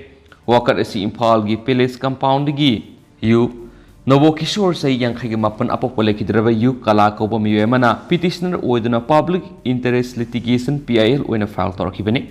ꯋꯥꯀꯠ ꯑꯁꯤ ꯏꯝꯐꯥꯜꯒꯤ Palace compoundꯗꯒꯤ ꯌꯨ ꯅꯣꯕꯣꯀꯤꯁꯣꯔ, ꯆꯍꯤ ꯌꯥꯡꯈꯩꯒ ꯃꯥꯄꯟ, ꯑꯄꯣꯛꯄ ꯂꯩꯈꯤꯗ꯭ꯔꯕ ꯌꯨ ꯀꯂꯥ ꯀꯧꯕ ꯃꯤꯑꯣꯏ ꯑꯃꯅ petitioner ꯑꯣꯏꯗꯨꯅ Public Interest Litigation, P I L, ꯑꯣꯏꯅ file ꯇꯧꯔꯛꯈꯤꯕꯅꯤ꯫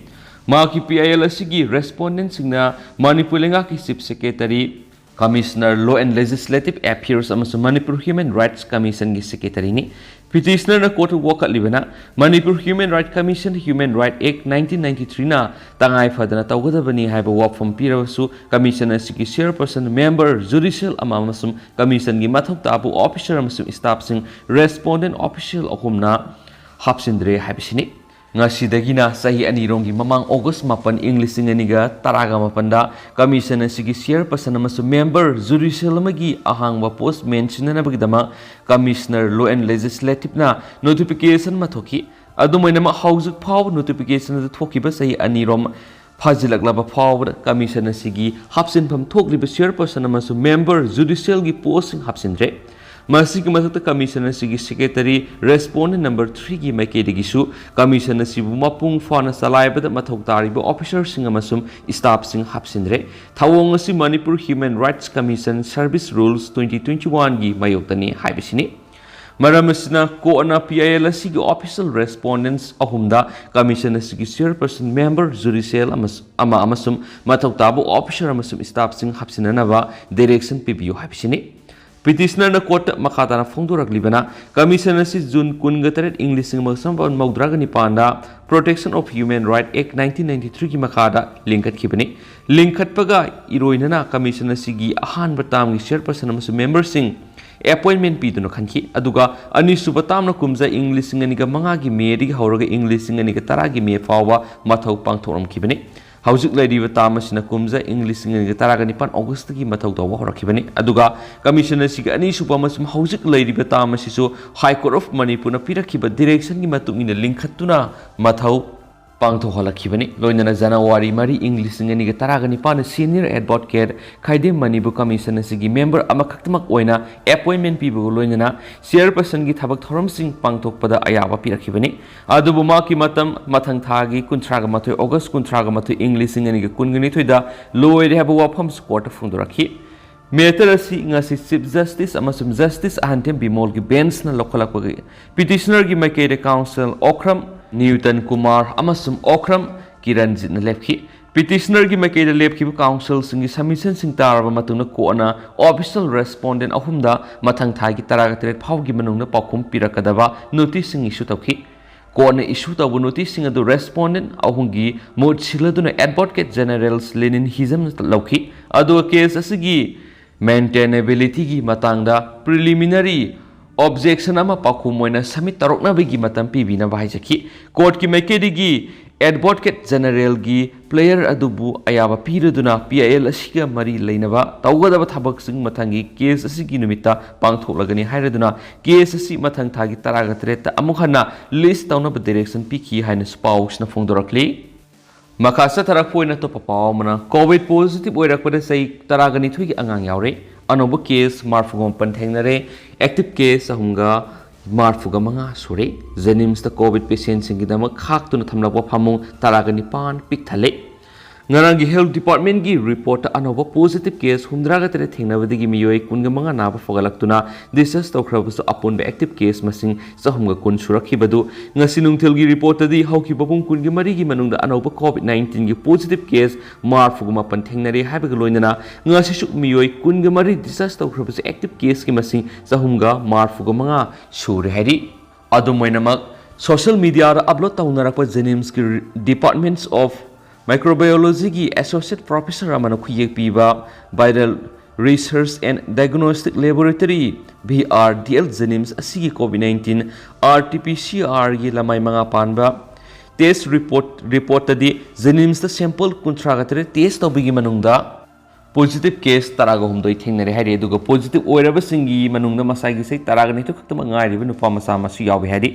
ꯃꯍꯥꯛꯀꯤ P I L ꯑꯁꯤꯒꯤ respondentꯁꯤꯡꯅ ꯃꯅꯤꯄꯨꯔ ꯂꯩꯉꯥꯛꯀꯤ Chief Secretary, Commissioner Law and Legislative Affairs ꯑꯃꯁꯨꯡ Manipur Human Rights Commissionꯒꯤ secretaryꯅꯤ꯫ Petitionerꯅ courtꯇ ꯋꯥꯀꯠꯂꯤꯕꯅ Manipur Human Rights Commission, Human Rights Act nineteen ninety-threeꯅ ꯇꯉꯥꯏ ꯐꯗꯅ ꯇꯧꯒꯗꯕꯅꯤ ꯍꯥꯏꯕ ꯋꯥꯐꯝ ꯄꯤꯔꯕꯁꯨ, commission ꯑꯁꯤꯒꯤ chairperson, member, judicial ꯑꯃ ꯑꯃꯁꯨꯡ commissionꯒꯤ ꯃꯊꯧ ꯇꯥꯕ officer ꯑꯃꯁꯨꯡ staffꯁꯤꯡ respondent official ꯑꯍꯨꯝꯅ ꯍꯥꯞꯆꯤꯟꯗ꯭ꯔꯦ ꯍꯥꯏꯕꯁꯤꯅꯤ꯫ ꯉꯁꯤꯗꯒꯤꯅ ꯆꯍꯤ ꯑꯅꯤꯔꯣꯝꯒꯤ ꯃꯃꯥꯡ August ꯃꯥꯄꯟ, ꯏꯪ ꯂꯤꯁꯤꯡ ꯑꯅꯤꯒ ꯇꯔꯥꯒ ꯃꯥꯄꯟꯗ commission ꯑꯁꯤꯒꯤ chairperson ꯑꯃꯁꯨꯡ member, judicial ꯑꯃꯒꯤ ꯑꯍꯥꯡꯕ post ꯃꯦꯟꯁꯤꯟꯅꯅꯕꯒꯤꯗꯃꯛ Commissioner Law and Legislativeꯅ notification ꯑꯃ ꯊꯣꯛꯈꯤ꯫ ꯑꯗꯨꯝ ꯑꯣꯏꯅꯃꯛ, ꯍꯧꯖꯤꯛ ꯐꯥꯎꯕ notification ꯑꯗꯨ ꯊꯣꯛꯈꯤꯕ ꯆꯍꯤ ꯑꯅꯤꯔꯣꯝ ꯐꯥꯖꯤꯜꯂꯛꯂꯕ ꯐꯥꯎꯕꯗ commission ꯑꯁꯤꯒꯤ ꯍꯥꯞꯆꯤꯟꯐꯝ ꯊꯣꯛꯂꯤꯕ chairperson ꯑꯃꯁꯨꯡ member, judicialꯒꯤ postꯁꯤꯡ ꯍꯥꯞꯆꯤꯟꯗ꯭ꯔꯦ꯫ ꯃꯁꯤꯒꯤ ꯃꯊꯛꯇ, commission ꯑꯁꯤꯒꯤ secretary, respondent number threeꯒꯤ ꯃꯥꯏꯀꯩꯗꯒꯤꯁꯨ commission ꯑꯁꯤꯕꯨ ꯃꯄꯨꯡ ꯐꯥꯅ ꯆꯂꯥꯏꯕꯗ ꯃꯊꯧ ꯇꯥꯔꯤꯕ officerꯁꯤꯡ ꯑꯃꯁꯨꯡ staffꯁꯤꯡ ꯍꯥꯞꯆꯤꯟꯗ꯭ꯔꯦ꯫ ꯊꯧꯑꯣꯡ ꯑꯁꯤ Manipur Human Rights Commission Service Rules twenty twenty-oneꯒꯤ ꯃꯥꯌꯣꯛꯇꯅꯤ ꯍꯥꯏꯕꯁꯤꯅꯤ꯫ ꯃꯔꯝ ꯑꯁꯤꯅ, courtꯅ P I L ꯑꯁꯤꯒꯤ official respondents ꯑꯍꯨꯝꯗ commission ꯑꯁꯤꯒꯤ chairperson, member, judicial ꯑꯃꯁ-, ꯑꯃ ꯑꯃꯁꯨꯡ ꯃꯊꯧ ꯇꯥꯕ officer ꯑꯃꯁꯨꯡ staffꯁꯤꯡ ꯍꯥꯞꯆꯤꯟꯅꯅꯕ direction ꯄꯤꯕꯤꯌꯨ ꯍꯥꯏꯕꯁꯤꯅꯤ꯫ ꯄꯤꯇꯤꯁꯅꯔꯅ ꯀꯣꯔꯠꯇ ꯃꯈꯥ ꯇꯥꯅ ꯐꯣꯡꯗꯣꯔꯛꯂꯤꯕꯅ, ꯀꯃꯤꯁꯟ ꯑꯁꯤ ꯖꯨꯟ ꯀꯨꯟꯒ ꯇꯔꯦꯠ, ꯏꯪ ꯂꯤꯁꯤꯡ ꯑꯃꯒ ꯆꯥꯃꯥꯄꯟ ꯃꯧꯗ꯭ꯔꯥꯒ ꯅꯤꯄꯥꯟꯗ Protection of Human Right Act nineteen ninety-three ꯒꯤ ꯃꯈꯥꯗ ꯂꯤꯡꯈꯠꯈꯤꯕꯅꯤ꯫ ꯂꯤꯡꯈꯠꯄꯒ ꯏꯔꯣꯏꯅꯅ ꯀꯃꯤꯁꯟ ꯑꯁꯤꯒꯤ ꯑꯍꯥꯟꯕ ꯇꯥꯝꯒꯤ ꯆꯤꯌꯔꯄꯔꯁꯟ ꯑꯃꯁꯨꯡ ꯃꯦꯝꯕꯔꯁꯤꯡ ꯑꯦꯄꯣꯏꯟꯃꯦꯟ ꯄꯤꯗꯨꯅ ꯈꯟꯈꯤ, ꯑꯗꯨꯒ ꯑꯅꯤꯁꯨꯕ ꯇꯥꯝꯅ ꯀꯨꯝꯖꯥ ꯏꯪ ꯂꯤꯁꯤꯡ ꯑꯅꯤꯒ ꯃꯉꯥꯒꯤ ꯃꯦꯗꯒꯤ ꯍꯧꯔꯒ ꯏꯪ ꯂꯤꯁꯤꯡ ꯑꯅꯤꯒ ꯇꯔꯥꯒꯤ ꯃꯦ ꯐꯥꯎꯕ ꯃꯊꯧ ꯄꯥꯡꯊꯣꯛꯂꯝꯈꯤꯕꯅꯤ꯫ ꯍꯧꯖꯤꯛ ꯂꯩꯔꯤꯕ ꯇꯥꯝ ꯑꯁꯤꯅ ꯀꯨꯝꯖꯥ ꯏꯪ ꯂꯤꯁꯤꯡ ꯑꯅꯤꯒ ꯇꯔꯥꯒ ꯅꯤꯄꯥꯟ ꯑꯣꯒꯁꯇꯒꯤ ꯃꯊꯧ ꯇꯧꯕ ꯍꯧꯔꯛꯈꯤꯕꯅꯤ꯫ ꯑꯗꯨꯒ ꯀꯃꯤꯁꯟ ꯑꯁꯤꯒꯤ ꯑꯅꯤꯁꯨꯕ ꯑꯃꯁꯨꯡ ꯍꯧꯖꯤꯛ ꯂꯩꯔꯤꯕ ꯇꯥꯝ ꯑꯁꯤꯁꯨ ꯍꯥꯏ ꯀꯣꯔꯠ ꯑꯣꯐ ꯃꯅꯤꯄꯨꯔꯅ ꯄꯤꯔꯛꯈꯤꯕ ꯗꯤꯔꯦꯛꯁꯟꯒꯤ ꯃꯇꯨꯡ ꯏꯟꯅ ꯂꯤꯡꯈꯠꯇꯨꯅ ꯃꯊꯧ ꯄꯥꯡꯊꯣꯛꯍꯜꯂꯛꯈꯤꯕꯅꯤ꯫ ꯂꯣꯏꯅꯅ ꯖꯅꯋꯥꯔꯤ ꯃꯔꯤ, ꯏꯪ ꯂꯤꯁꯤꯡ ꯑꯅꯤꯒ ꯇꯔꯥꯒ ꯅꯤꯄꯥꯟꯗ ꯁꯤꯅꯤꯌꯔ ꯑꯦꯗꯚꯣꯀꯦꯠ ꯈꯥꯏꯗꯦꯝ ꯃꯅꯤꯕꯨ ꯀꯃꯤꯁꯟ ꯑꯁꯤꯒꯤ ꯃꯦꯝꯕꯔ ꯑꯃꯈꯛꯇꯃꯛ ꯑꯣꯏꯅ ꯑꯦꯄꯣꯏꯟꯃꯦꯟ ꯄꯤꯕꯒ ꯂꯣꯏꯅꯅ ꯆꯤꯌꯔꯄꯔꯁꯟꯒꯤ ꯊꯕꯛ ꯊꯧꯔꯝꯁꯤꯡ ꯄꯥꯡꯊꯣꯛꯄꯗ ꯑꯌꯥꯕ ꯄꯤꯔꯛꯈꯤꯕꯅꯤ꯫ ꯑꯗꯨꯕꯨ ꯃꯍꯥꯛꯀꯤ ꯃꯇꯝ ꯃꯊꯪ ꯊꯥꯒꯤ ꯀꯨꯟꯊ꯭ꯔꯥꯒ ꯃꯥꯊꯣꯏ, ꯑꯣꯒꯁ ꯀꯨꯟꯊ꯭ꯔꯥꯒ ꯃꯥꯊꯣꯏ, ꯏꯪ ꯂꯤꯁꯤꯡ ꯑꯅꯤꯒ ꯀꯨꯟꯒ ꯅꯤꯊꯣꯏꯗ ꯂꯣꯏꯔꯦ ꯍꯥꯏꯕ ꯋꯥꯐꯝꯁꯨ ꯀꯣꯔꯠꯇ ꯐꯣꯡꯗꯣꯔꯛꯈꯤ꯫ ꯃꯦꯇꯔ ꯑꯁꯤ ꯉꯁꯤ ꯆꯤꯐ ꯖꯁꯇꯤꯁ ꯑꯃꯁꯨꯡ ꯖꯁꯇꯤꯁ ꯑꯍꯟꯊꯦꯝ ꯕꯤꯃꯣꯜꯒꯤ ꯕꯦꯟꯁꯅ ꯂꯧꯈꯠꯂꯛꯄꯒꯤ ꯄꯤꯇꯤꯁꯅꯔꯒꯤ ꯃꯥꯏꯀꯩꯗ ꯀꯥꯎꯟꯁꯤꯜ ꯑꯣꯈ꯭ꯔꯝ ꯅ꯭ꯌꯨꯇꯟ ꯀꯨꯃꯥꯔ ꯑꯃꯁꯨꯡ ꯑꯣꯈ꯭ꯔꯝ ꯀꯤꯔꯟꯖꯤꯠꯅ ꯂꯦꯞꯈꯤ꯫ ꯄꯤꯇꯤꯁꯅꯔꯒꯤ ꯃꯥꯏꯀꯩꯗ ꯂꯦꯞꯈꯤꯕ ꯀꯥꯎꯟꯁꯤꯜꯁꯤꯡꯒꯤ ꯁꯕꯃꯤꯁꯟꯁꯤꯡ ꯇꯥꯔꯕ ꯃꯇꯨꯡꯗ ꯀꯣꯔꯠꯅ ꯑꯣꯐꯤꯁꯤꯌꯦꯜ ꯔꯦꯁꯄꯣꯟꯗꯦꯟ ꯑꯍꯨꯝꯗ ꯃꯊꯪ ꯊꯥꯒꯤ ꯇꯔꯥꯒ ꯇꯔꯦꯠ ꯐꯥꯎꯒꯤ ꯃꯅꯨꯡꯗ ꯄꯥꯎꯈꯨꯝ ꯄꯤꯔꯛꯀꯗꯕ ꯅꯣꯇꯤꯁꯁꯤꯡ ꯏꯁꯨ ꯇꯧꯈꯤ꯫ ꯀꯣꯔꯠꯅ ꯏꯁꯨ ꯇꯧꯕ ꯅꯣꯇꯤꯁꯁꯤꯡ ꯑꯗꯨ ꯔꯦꯁꯄꯣꯟꯗꯦꯟ ꯑꯍꯨꯝꯒꯤ ꯃꯍꯨꯠ ꯁꯤꯜꯂꯗꯨꯅ ꯑꯦꯗꯚꯣꯀꯦꯠ ꯖꯦꯅꯔꯦꯜ ꯂꯦꯅꯤꯟ ꯍꯤꯖꯝꯅ ꯂꯧꯈꯤ꯫ ꯑꯗꯨꯒ ꯀꯦꯁ ꯑꯁꯤꯒꯤ ꯃꯦꯟꯇꯦꯅꯦꯕꯤꯂꯤꯇꯤꯒꯤ ꯃꯇꯥꯡꯗ ꯄ꯭ꯔꯤꯂꯤꯃꯤꯅꯔꯤ ꯑꯣꯕꯖꯦꯛꯁꯟ ꯑꯃ ꯄꯥꯎꯈꯨꯝ ꯑꯣꯏꯅ ꯁꯃꯤꯠ ꯇꯧꯔꯛꯅꯕꯒꯤ ꯃꯇꯝ ꯄꯤꯕꯤꯅꯕ ꯍꯥꯏꯖꯈꯤ꯫ ꯀꯣꯔꯠꯀꯤ ꯃꯥꯏꯀꯩꯗꯒꯤ ꯑꯦꯗꯚꯣꯀꯦꯠ ꯖꯦꯅꯔꯦꯜꯒꯤ ꯄ꯭ꯂꯦꯌꯔ ꯑꯗꯨꯕꯨ ꯑꯌꯥꯕ ꯄꯤꯔꯗꯨꯅ ꯄꯤ ꯑꯥꯏ ꯑꯦꯜ ꯑꯁꯤꯒ ꯃꯔꯤ ꯂꯩꯅꯕ ꯇꯧꯒꯗꯕ ꯊꯕꯛꯁꯤꯡ ꯃꯊꯪꯒꯤ ꯀꯦꯁ ꯑꯁꯤꯒꯤ ꯅꯨꯃꯤꯠꯇ ꯄꯥꯡꯊꯣꯛꯂꯒꯅꯤ ꯍꯥꯏꯔꯗꯨꯅ ꯀꯦꯁ ꯑꯁꯤ ꯃꯊꯪ ꯊꯥꯒꯤ ꯇꯔꯥꯒ ꯇꯔꯦꯠꯇ ꯑꯃꯨꯛ ꯍꯟꯅ ꯂꯤꯁ ꯇꯧꯅꯕ ꯗꯤꯔꯦꯛꯁꯟ ꯄꯤꯈꯤ ꯍꯥꯏꯅꯁꯨ ꯄꯥꯎꯁꯤꯅ ꯐꯣꯡꯗꯣꯔꯛꯂꯤ꯫ ꯃꯈꯥ ꯆꯠꯊꯔꯛꯄ ꯑꯣꯏꯅ ꯑꯇꯣꯞꯄ ꯄꯥꯎ ꯑꯃꯅ, ꯀꯣꯚꯤꯗ ꯄꯣꯖꯤꯇꯤꯚ ꯑꯣꯏꯔꯛꯄꯗ ꯆꯍꯤ ꯇꯔꯥꯒ ꯅꯤꯊꯣꯏꯒꯤ ꯑꯉꯥꯡ ꯌꯥꯎꯔꯦ꯫ ꯑꯅꯧꯕ ꯀꯦꯁ ꯃꯔꯤꯐꯨꯒ ꯃꯥꯄꯟ ꯊꯦꯡꯅꯔꯦ꯫ ꯑꯦꯛꯇꯤꯚ ꯀꯦꯁ ꯑꯍꯨꯝꯒ ꯃꯔꯤꯐꯨꯒ ꯃꯉꯥ ꯁꯨꯔꯦ꯫ ꯖꯦꯅꯤꯝꯁꯇ ꯀꯣꯚꯤꯗ ꯄꯦꯁꯦꯟꯁꯤꯡꯒꯤꯗꯃꯛ ꯈꯥꯛꯇꯨꯅ ꯊꯝꯂꯛꯄ ꯐꯃꯨꯡ ꯇꯔꯥꯒ ꯅꯤꯄꯥꯟ ꯄꯤꯛ ꯊꯜꯂꯦ꯫ ꯉꯔꯥꯡꯒꯤ Health Department ꯀꯤ report ꯇ ꯑꯅꯧꯕ positive case ꯍꯨꯝꯗ꯭ꯔꯥꯒ ꯇꯔꯦꯠ ꯊꯦꯡꯅꯕꯗꯒꯤ ꯃꯤꯑꯣꯏ ꯀꯨꯟꯒ ꯃꯉꯥ ꯅꯥꯕ ꯐꯒꯠꯂꯛꯇꯨꯅ discharge ꯇꯧꯈ꯭ꯔꯕꯁꯨ ꯑꯄꯨꯟꯕ active case ꯃꯁꯤꯡ ꯆꯍꯨꯝꯒ ꯀꯨꯟ ꯁꯨꯔꯛꯈꯤꯕꯗꯨ ꯉꯁꯤ ꯅꯨꯡꯊꯤꯜꯒꯤ report ꯇꯗꯤ ꯍꯧꯈꯤꯕ ꯄꯨꯡ ꯀꯨꯟꯒ ꯃꯔꯤꯒꯤ ꯃꯅꯨꯡꯗ ꯑꯅꯧꯕ COVID nineteen ꯒꯤ positive case ꯃꯔꯤꯐꯨꯒ ꯃꯥꯄꯟ ꯊꯦꯡꯅꯔꯦ ꯍꯥꯏꯕꯒ ꯂꯣꯏꯅꯅ ꯉꯁꯤꯁꯨ ꯃꯤꯑꯣꯏ ꯀꯨꯟꯒ ꯃꯔꯤ discharge ꯇꯧꯈ꯭ꯔꯕꯁꯨ active case ꯀꯤ ꯃꯁꯤꯡ ꯆꯍꯨꯝꯒ ꯃꯔꯤꯐꯨꯒ ꯃꯉꯥ ꯁꯨꯔꯦ ꯍꯥꯏꯔꯤ꯫ ꯑꯗꯨꯝ ꯑꯣꯏꯅꯃꯛ, social media ꯗ upload ꯇꯧꯅꯔꯛꯄ JNIMS ꯀꯤ Departments of Microbiology ꯒꯤ associate professor ꯑꯃꯅ ꯈꯨꯌꯦꯛ ꯄꯤꯕ Viral Research and Diagnostic Laboratory, V R D L, JNIMS ꯑꯁꯤꯒꯤ COVID nineteen R T P C R ꯒꯤ ꯂꯃꯥꯏ ꯃꯉꯥ ꯄꯥꯟꯕ test report, report ꯇꯗꯤ JNIMS ꯇ sample ꯀꯨꯟꯊ꯭ꯔꯥꯒ ꯇꯔꯦꯠ test ꯇꯧꯕꯒꯤ ꯃꯅꯨꯡꯗ positive case ꯇꯔꯥꯒ ꯍꯨꯝꯗꯣꯏ ꯊꯦꯡꯅꯔꯦ ꯍꯥꯏꯔꯤ꯫ ꯑꯗꯨꯒ positive ꯑꯣꯏꯔꯕꯁꯤꯡꯒꯤ ꯃꯅꯨꯡꯗ ꯃꯁꯥꯒꯤ ꯆꯍꯤ ꯇꯔꯥꯒ ꯅꯤꯊꯣꯏ ꯈꯛꯇꯃꯛ ꯉꯥꯏꯔꯤꯕ ꯅꯨꯄꯥ ꯃꯆꯥ ꯑꯃꯁꯨ ꯌꯥꯎꯏ ꯍꯥꯏꯔꯤ꯫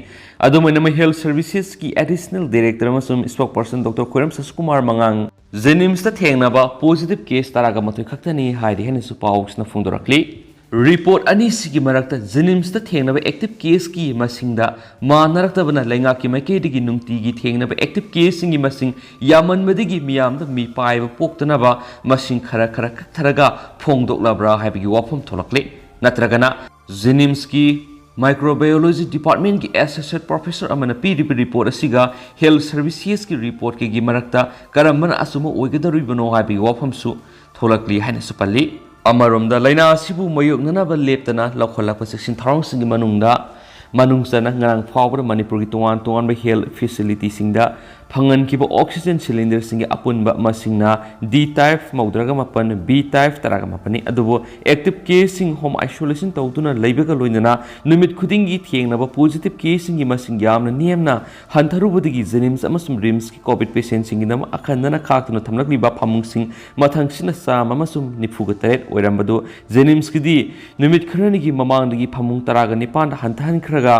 ꯑꯗꯨꯝ ꯑꯣꯏꯅꯃꯛ, Health Services ꯀꯤ additional director ꯑꯃꯁꯨꯡ spokesperson Doctor ꯈꯣꯏꯔꯝ ꯁꯁꯤꯀꯨꯃꯥꯔ ꯃꯉꯥꯡ JNIMS ꯇ ꯊꯦꯡꯅꯕ positive case ꯇꯔꯥꯒ ꯃꯥꯊꯣꯏ ꯈꯛꯇꯅꯤ ꯍꯥꯏꯔꯤ ꯍꯥꯏꯅꯁꯨ ꯄꯥꯎꯁꯤꯅ ꯐꯣꯡꯗꯣꯔꯛꯂꯤ꯫ Report ꯑꯅꯤꯁꯤꯒꯤ ꯃꯔꯛꯇ JNIMS ꯇ ꯊꯦꯡꯅꯕ active case ꯀꯤ ꯃꯁꯤꯡꯗ ꯃꯥꯟꯅꯔꯛꯇꯕꯅ ꯂꯩꯉꯥꯛꯀꯤ ꯃꯥꯏꯀꯩꯗꯒꯤ ꯅꯨꯡꯇꯤꯒꯤ ꯊꯦꯡꯅꯕ active case ꯁꯤꯡꯒꯤ ꯃꯁꯤꯡ ꯌꯥꯝꯃꯟꯕꯗꯒꯤ ꯃꯤꯌꯥꯝꯗ ꯃꯤꯄꯥꯏꯕ ꯄꯣꯛꯇꯅꯕ ꯃꯁꯤꯡ ꯈꯔ ꯈꯔ ꯀꯛꯊꯔꯒ ꯐꯣꯡꯗꯣꯛꯂꯕ꯭ꯔꯥ ꯍꯥꯏꯕꯒꯤ ꯋꯥꯐꯝ ꯊꯣꯛꯂꯛꯂꯤ꯫ ꯅꯠꯇ꯭ꯔꯒꯅ JNIMS ꯀꯤ Microbiology Department ꯀꯤ associate professor ꯑꯃꯅ ꯄꯤꯔꯤꯕ report ꯑꯁꯤꯒ Health Services ꯀꯤ report ꯀꯒꯤ ꯃꯔꯛꯇ ꯀꯔꯝꯕꯅ ꯑꯆꯨꯝꯕ ꯑꯣꯏꯒꯗꯧꯔꯤꯕꯅꯣ ꯍꯥꯏꯕꯒꯤ ꯋꯥꯐꯝꯁꯨ ꯊꯣꯛꯂꯛꯂꯤ ꯍꯥꯏꯅꯁꯨ ꯄꯜꯂꯤ꯫ ꯑꯃꯔꯣꯝꯗ, ꯂꯥꯏꯅꯥ ꯑꯁꯤꯕꯨ ꯃꯥꯌꯣꯛꯅꯅꯕ ꯂꯦꯞꯇꯅ ꯂꯧꯈꯠꯂꯛꯄ ꯆꯦꯛꯁꯤꯟ ꯊꯧꯔꯥꯡꯁꯤꯡꯒꯤ ꯃꯅꯨꯡꯗ, ꯃꯅꯨꯡ ꯆꯟꯅ ꯉꯔꯥꯡ ꯐꯥꯎꯕꯗ ꯃꯅꯤꯄꯨꯔꯒꯤ ꯇꯣꯉꯥꯟ ꯇꯣꯉꯥꯟꯕ health facility ꯁꯤꯡꯗ ꯐꯪꯍꯟꯈꯤꯕ oxygen cylinder ꯁꯤꯡꯒꯤ ꯑꯄꯨꯟꯕ ꯃꯁꯤꯡꯅ D type ꯃꯧꯗ꯭ꯔꯥꯒ ꯃꯥꯄꯟ, B type ꯇꯔꯥꯒ ꯃꯥꯄꯟꯅꯤ꯫ ꯑꯗꯨꯕꯨ active case ꯁꯤꯡ home isolation ꯇꯧꯗꯨꯅ ꯂꯩꯕꯒ ꯂꯣꯏꯅꯅ ꯅꯨꯃꯤꯠ ꯈꯨꯗꯤꯡꯒꯤ ꯊꯦꯡꯅꯕ positive case ꯁꯤꯡꯒꯤ ꯃꯁꯤꯡ ꯌꯥꯝꯅ ꯅꯦꯝꯅ ꯍꯟꯊꯔꯨꯕꯗꯒꯤ JNIMS ꯑꯃꯁꯨꯡ RIMS ꯀꯤ COVID patient ꯁꯤꯡꯒꯤꯗꯃꯛ ꯑꯈꯟꯅꯅ ꯈꯥꯛꯇꯨꯅ ꯊꯝꯂꯛꯂꯤꯕ ꯐꯃꯨꯡꯁꯤꯡ ꯃꯊꯪꯁꯤꯠꯅ ꯆꯥꯝꯃ ꯑꯃꯁꯨꯡ ꯅꯤꯐꯨꯒ ꯇꯔꯦꯠ ꯑꯣꯏꯔꯝꯕꯗꯨ JNIMS ꯀꯤꯗꯤ ꯅꯨꯃꯤꯠ ꯈꯔꯅꯤꯒꯤ ꯃꯃꯥꯡꯗꯒꯤ ꯐꯃꯨꯡ ꯇꯔꯥꯒ ꯅꯤꯄꯥꯟꯗ ꯍꯟꯊꯍꯟꯈ꯭ꯔꯒ,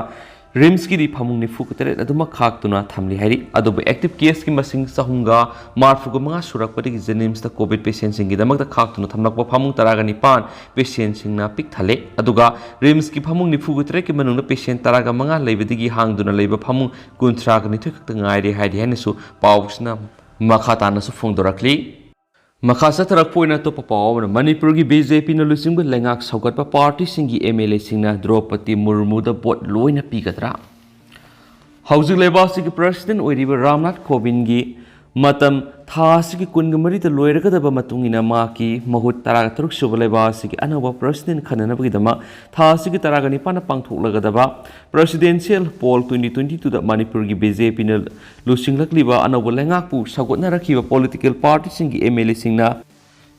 RIMS ꯀꯤꯗꯤ ꯐꯃꯨꯡ ꯅꯤꯐꯨꯒ ꯇꯔꯦꯠ ꯑꯗꯨꯃꯛ ꯈꯥꯛꯇꯨꯅ ꯊꯝꯂꯤ ꯍꯥꯏꯔꯤ꯫ ꯑꯗꯨꯕꯨ active case ꯀꯤ ꯃꯁꯤꯡ ꯆꯍꯨꯝꯒ ꯃꯔꯤꯐꯨꯒ ꯃꯉꯥ ꯁꯨꯔꯛꯄꯗꯒꯤ JNIMS ꯇ COVID patient ꯁꯤꯡꯒꯤꯗꯃꯛꯇ ꯈꯥꯛꯇꯨꯅ ꯊꯝꯂꯛꯄ ꯐꯃꯨꯡ ꯇꯔꯥꯒ ꯅꯤꯄꯥꯟ patient ꯁꯤꯡꯅ ꯄꯤꯛ ꯊꯜꯂꯦ꯫ ꯑꯗꯨꯒ RIMS ꯀꯤ ꯐꯃꯨꯡ ꯅꯤꯐꯨꯒ ꯇꯔꯦꯠꯀꯤ ꯃꯅꯨꯡꯗ patient ꯇꯔꯥꯒ ꯃꯉꯥ ꯂꯩꯕꯗꯒꯤ ꯍꯥꯡꯗꯨꯅ ꯂꯩꯕ ꯐꯃꯨꯡ ꯀꯨꯟꯊ꯭ꯔꯥꯒ ꯅꯤꯊꯣꯏ ꯈꯛꯇ ꯉꯥꯏꯔꯦ ꯍꯥꯏꯔꯤ ꯍꯥꯏꯅꯁꯨ ꯄꯥꯎꯁꯤꯅ ꯃꯈꯥ ꯇꯥꯅꯁꯨ ꯐꯣꯡꯗꯣꯔꯛꯂꯤ꯫ ꯃꯈꯥ ꯆꯠꯊꯔꯛꯄ ꯑꯣꯏꯅ ꯑꯇꯣꯞꯄ ꯄꯥꯎ ꯑꯃꯅ, ꯃꯅꯤꯄꯨꯔꯒꯤ ꯕꯤ ꯖꯦ ꯄꯤꯅ ꯂꯨꯆꯤꯡꯕ ꯂꯩꯉꯥꯛ ꯁꯧꯒꯠꯄ ꯄꯥꯔꯇꯤꯁꯤꯡꯒꯤ ꯑꯦꯝ ꯑꯦꯜ ꯑꯦꯁꯤꯡꯅ ꯗ꯭ꯔꯧꯄꯗꯤ ꯃꯨꯔꯃꯨꯗ ꯚꯣꯠ ꯂꯣꯏꯅ ꯄꯤꯒꯗ꯭ꯔꯥ? ꯍꯧꯖꯤꯛ ꯂꯩꯕꯥꯛ ꯑꯁꯤꯒꯤ ꯄ꯭ꯔꯁꯤꯗꯦꯟ ꯑꯣꯏꯔꯤꯕ ꯔꯥꯝꯅꯥꯊ ꯀꯣꯕꯤꯟꯒꯤ ꯃꯇꯝ ꯊꯥ ꯑꯁꯤꯒꯤ ꯀꯨꯟꯒ ꯃꯔꯤꯗ ꯂꯣꯏꯔꯒꯗꯕ ꯃꯇꯨꯡ ꯏꯟꯅ ꯃꯍꯥꯛꯀꯤ ꯃꯍꯨꯠ ꯇꯔꯥꯒ ꯇꯔꯨꯛ ꯁꯨꯕ ꯂꯩꯕꯥꯛ ꯑꯁꯤꯒꯤ ꯑꯅꯧꯕ ꯄ꯭ꯔꯁꯤꯗꯦꯟ ꯈꯟꯅꯅꯕꯒꯤꯗꯃꯛ ꯊꯥ ꯑꯁꯤꯒꯤ ꯇꯔꯥꯒ ꯅꯤꯄꯥꯟꯗ ꯄꯥꯡꯊꯣꯛꯂꯒꯗꯕ ꯄ꯭ꯔꯁꯤꯗꯦꯟꯁꯤꯌꯦꯜ ꯄꯣꯜ ꯇ꯭ꯋꯦꯟꯇꯤ ꯇ꯭ꯋꯦꯟꯇꯤ ꯇꯨꯗ ꯃꯅꯤꯄꯨꯔꯒꯤ ꯕꯤ ꯖꯦ ꯄꯤꯅ ꯂꯨꯆꯤꯡꯂꯛꯂꯤꯕ ꯑꯅꯧꯕ ꯂꯩꯉꯥꯛꯄꯨ ꯁꯧꯒꯠꯅꯔꯛꯈꯤꯕ ꯄꯣꯂꯤꯇꯤꯀꯦꯜ ꯄꯥꯔꯇꯤꯁꯤꯡꯒꯤ ꯑꯦꯝ ꯑꯦꯜ ꯑꯦꯁꯤꯡꯅ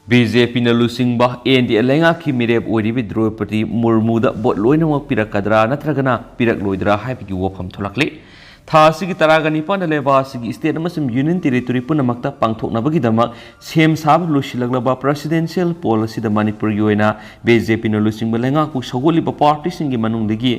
ꯕꯤ ꯖꯦ ꯄꯤꯅ ꯂꯨꯆꯤꯡꯕ ꯑꯦꯟ ꯗꯤ ꯑꯦ ꯂꯩꯉꯥꯛꯀꯤ ꯃꯤꯔꯦꯞ ꯑꯣꯏꯔꯤꯕꯤ ꯗ꯭ꯔꯧꯄꯗꯤ ꯃꯨꯔꯃꯨꯗ ꯚꯣꯠ ꯂꯣꯏꯅꯃꯛ ꯄꯤꯔꯛꯀꯗ꯭ꯔꯥ ꯅꯠꯇ꯭ꯔꯒꯅ ꯄꯤꯔꯛꯂꯣꯏꯗ꯭ꯔꯥ ꯍꯥꯏꯕꯒꯤ ꯋꯥꯐꯝ ꯊꯣꯛꯂꯛꯂꯤ꯫ ꯊꯥ ꯑꯁꯤꯒꯤ ꯇꯔꯥꯒ ꯅꯤꯄꯥꯟꯗ ꯂꯩꯕꯥꯛ ꯑꯁꯤꯒꯤ ꯁ꯭ꯇꯦꯠ ꯑꯃꯁꯨꯡ ꯌꯨꯅꯤꯌꯟ ꯇꯦꯔꯤꯇꯣꯔꯤ ꯄꯨꯝꯅꯃꯛꯇ ꯄꯥꯡꯊꯣꯛꯅꯕꯒꯤꯗꯃꯛ ꯁꯦꯝ ꯁꯥꯕ ꯂꯣꯏꯁꯤꯜꯂꯛꯂꯕ ꯄ꯭ꯔꯁꯤꯗꯦꯟꯁꯤꯌꯦꯜ ꯄꯣꯜ ꯑꯁꯤꯗ ꯃꯅꯤꯄꯨꯔꯒꯤ ꯑꯣꯏꯅ ꯕꯤ ꯖꯦ ꯄꯤꯅ ꯂꯨꯆꯤꯡꯕ ꯂꯩꯉꯥꯛꯄꯨ ꯁꯧꯒꯠꯂꯤꯕ ꯄꯥꯔꯇꯤꯁꯤꯡꯒꯤ ꯃꯅꯨꯡꯗꯒꯤ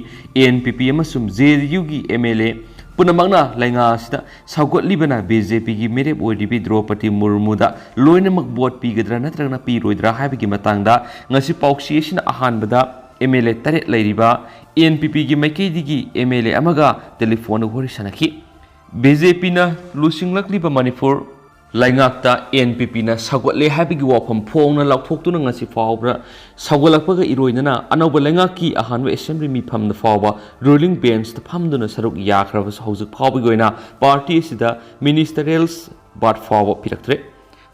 ꯑꯦꯟ ꯄꯤ ꯄꯤ ꯑꯃꯁꯨꯡ ꯖꯦ ꯗꯤ ꯌꯨꯒꯤ ꯑꯦꯝ ꯑꯦꯜ ꯑꯦ ꯄꯨꯝꯅꯃꯛꯅ ꯂꯩꯉꯥꯛ ꯑꯁꯤꯗ ꯁꯧꯒꯠꯂꯤꯕꯅ ꯕꯤ ꯖꯦ ꯄꯤꯒꯤ ꯃꯤꯔꯦꯞ ꯑꯣꯏꯔꯤꯕꯤ ꯗ꯭ꯔꯧꯄꯗꯤ ꯃꯨꯔꯃꯨꯗ ꯂꯣꯏꯅꯃꯛ ꯚꯣꯠ ꯄꯤꯒꯗ꯭ꯔꯥ ꯅꯠꯇ꯭ꯔꯒꯅ ꯄꯤꯔꯣꯏꯗ꯭ꯔꯥ ꯍꯥꯏꯕꯒꯤ ꯃꯇꯥꯡꯗ ꯉꯁꯤ ꯄꯥꯎꯆꯦ ꯑꯁꯤꯅ ꯑꯍꯥꯟꯕꯗ ꯑꯦꯝ ꯑꯦꯜ ꯑꯦ ꯇꯔꯦꯠ ꯂꯩꯔꯤꯕ ꯑꯦꯟ ꯄꯤ ꯄꯤꯒꯤ ꯃꯥꯏꯀꯩꯗꯒꯤ ꯑꯦꯝ ꯑꯦꯜ ꯑꯦ ꯑꯃꯒ ꯇꯦꯂꯤꯐꯣꯟꯗ ꯋꯥꯔꯤ ꯁꯥꯟꯅꯈꯤ꯫ ꯕꯤ ꯖꯦ ꯄꯤꯅ ꯂꯨꯆꯤꯡꯂꯛꯂꯤꯕ ꯃꯅꯤꯄꯨꯔ ꯂꯩꯉꯥꯛꯇ ꯑꯦꯟ ꯄꯤ ꯄꯤꯅ ꯁꯧꯒꯠꯂꯦ ꯍꯥꯏꯕꯒꯤ ꯋꯥꯐꯝ ꯐꯣꯡꯅ ꯂꯥꯎꯊꯣꯛꯇꯨꯅ ꯉꯁꯤ ꯐꯥꯎꯕꯗ ꯁꯧꯒꯠꯂꯛꯄꯒ ꯏꯔꯣꯏꯅꯅ ꯑꯅꯧꯕ ꯂꯩꯉꯥꯛꯀꯤ ꯑꯍꯥꯟꯕ ꯑꯦꯁꯦꯝꯕ꯭ꯂꯤ ꯃꯤꯐꯝꯗ ꯐꯥꯎꯕ ꯔꯨꯂꯤꯡ ꯕꯦꯟꯁꯇ ꯐꯝꯗꯨꯅ ꯁꯔꯨꯛ ꯌꯥꯈ꯭ꯔꯕꯁꯨ ꯍꯧꯖꯤꯛ ꯐꯥꯎꯕꯒꯤ ꯑꯣꯏꯅ ꯄꯥꯔꯇꯤ ꯑꯁꯤꯗ ꯃꯤꯅꯤꯁꯇꯔꯤꯌꯦꯜ ꯕꯥꯔꯠ ꯐꯥꯎꯕ ꯄꯤꯔꯛꯇ꯭ꯔꯦ꯫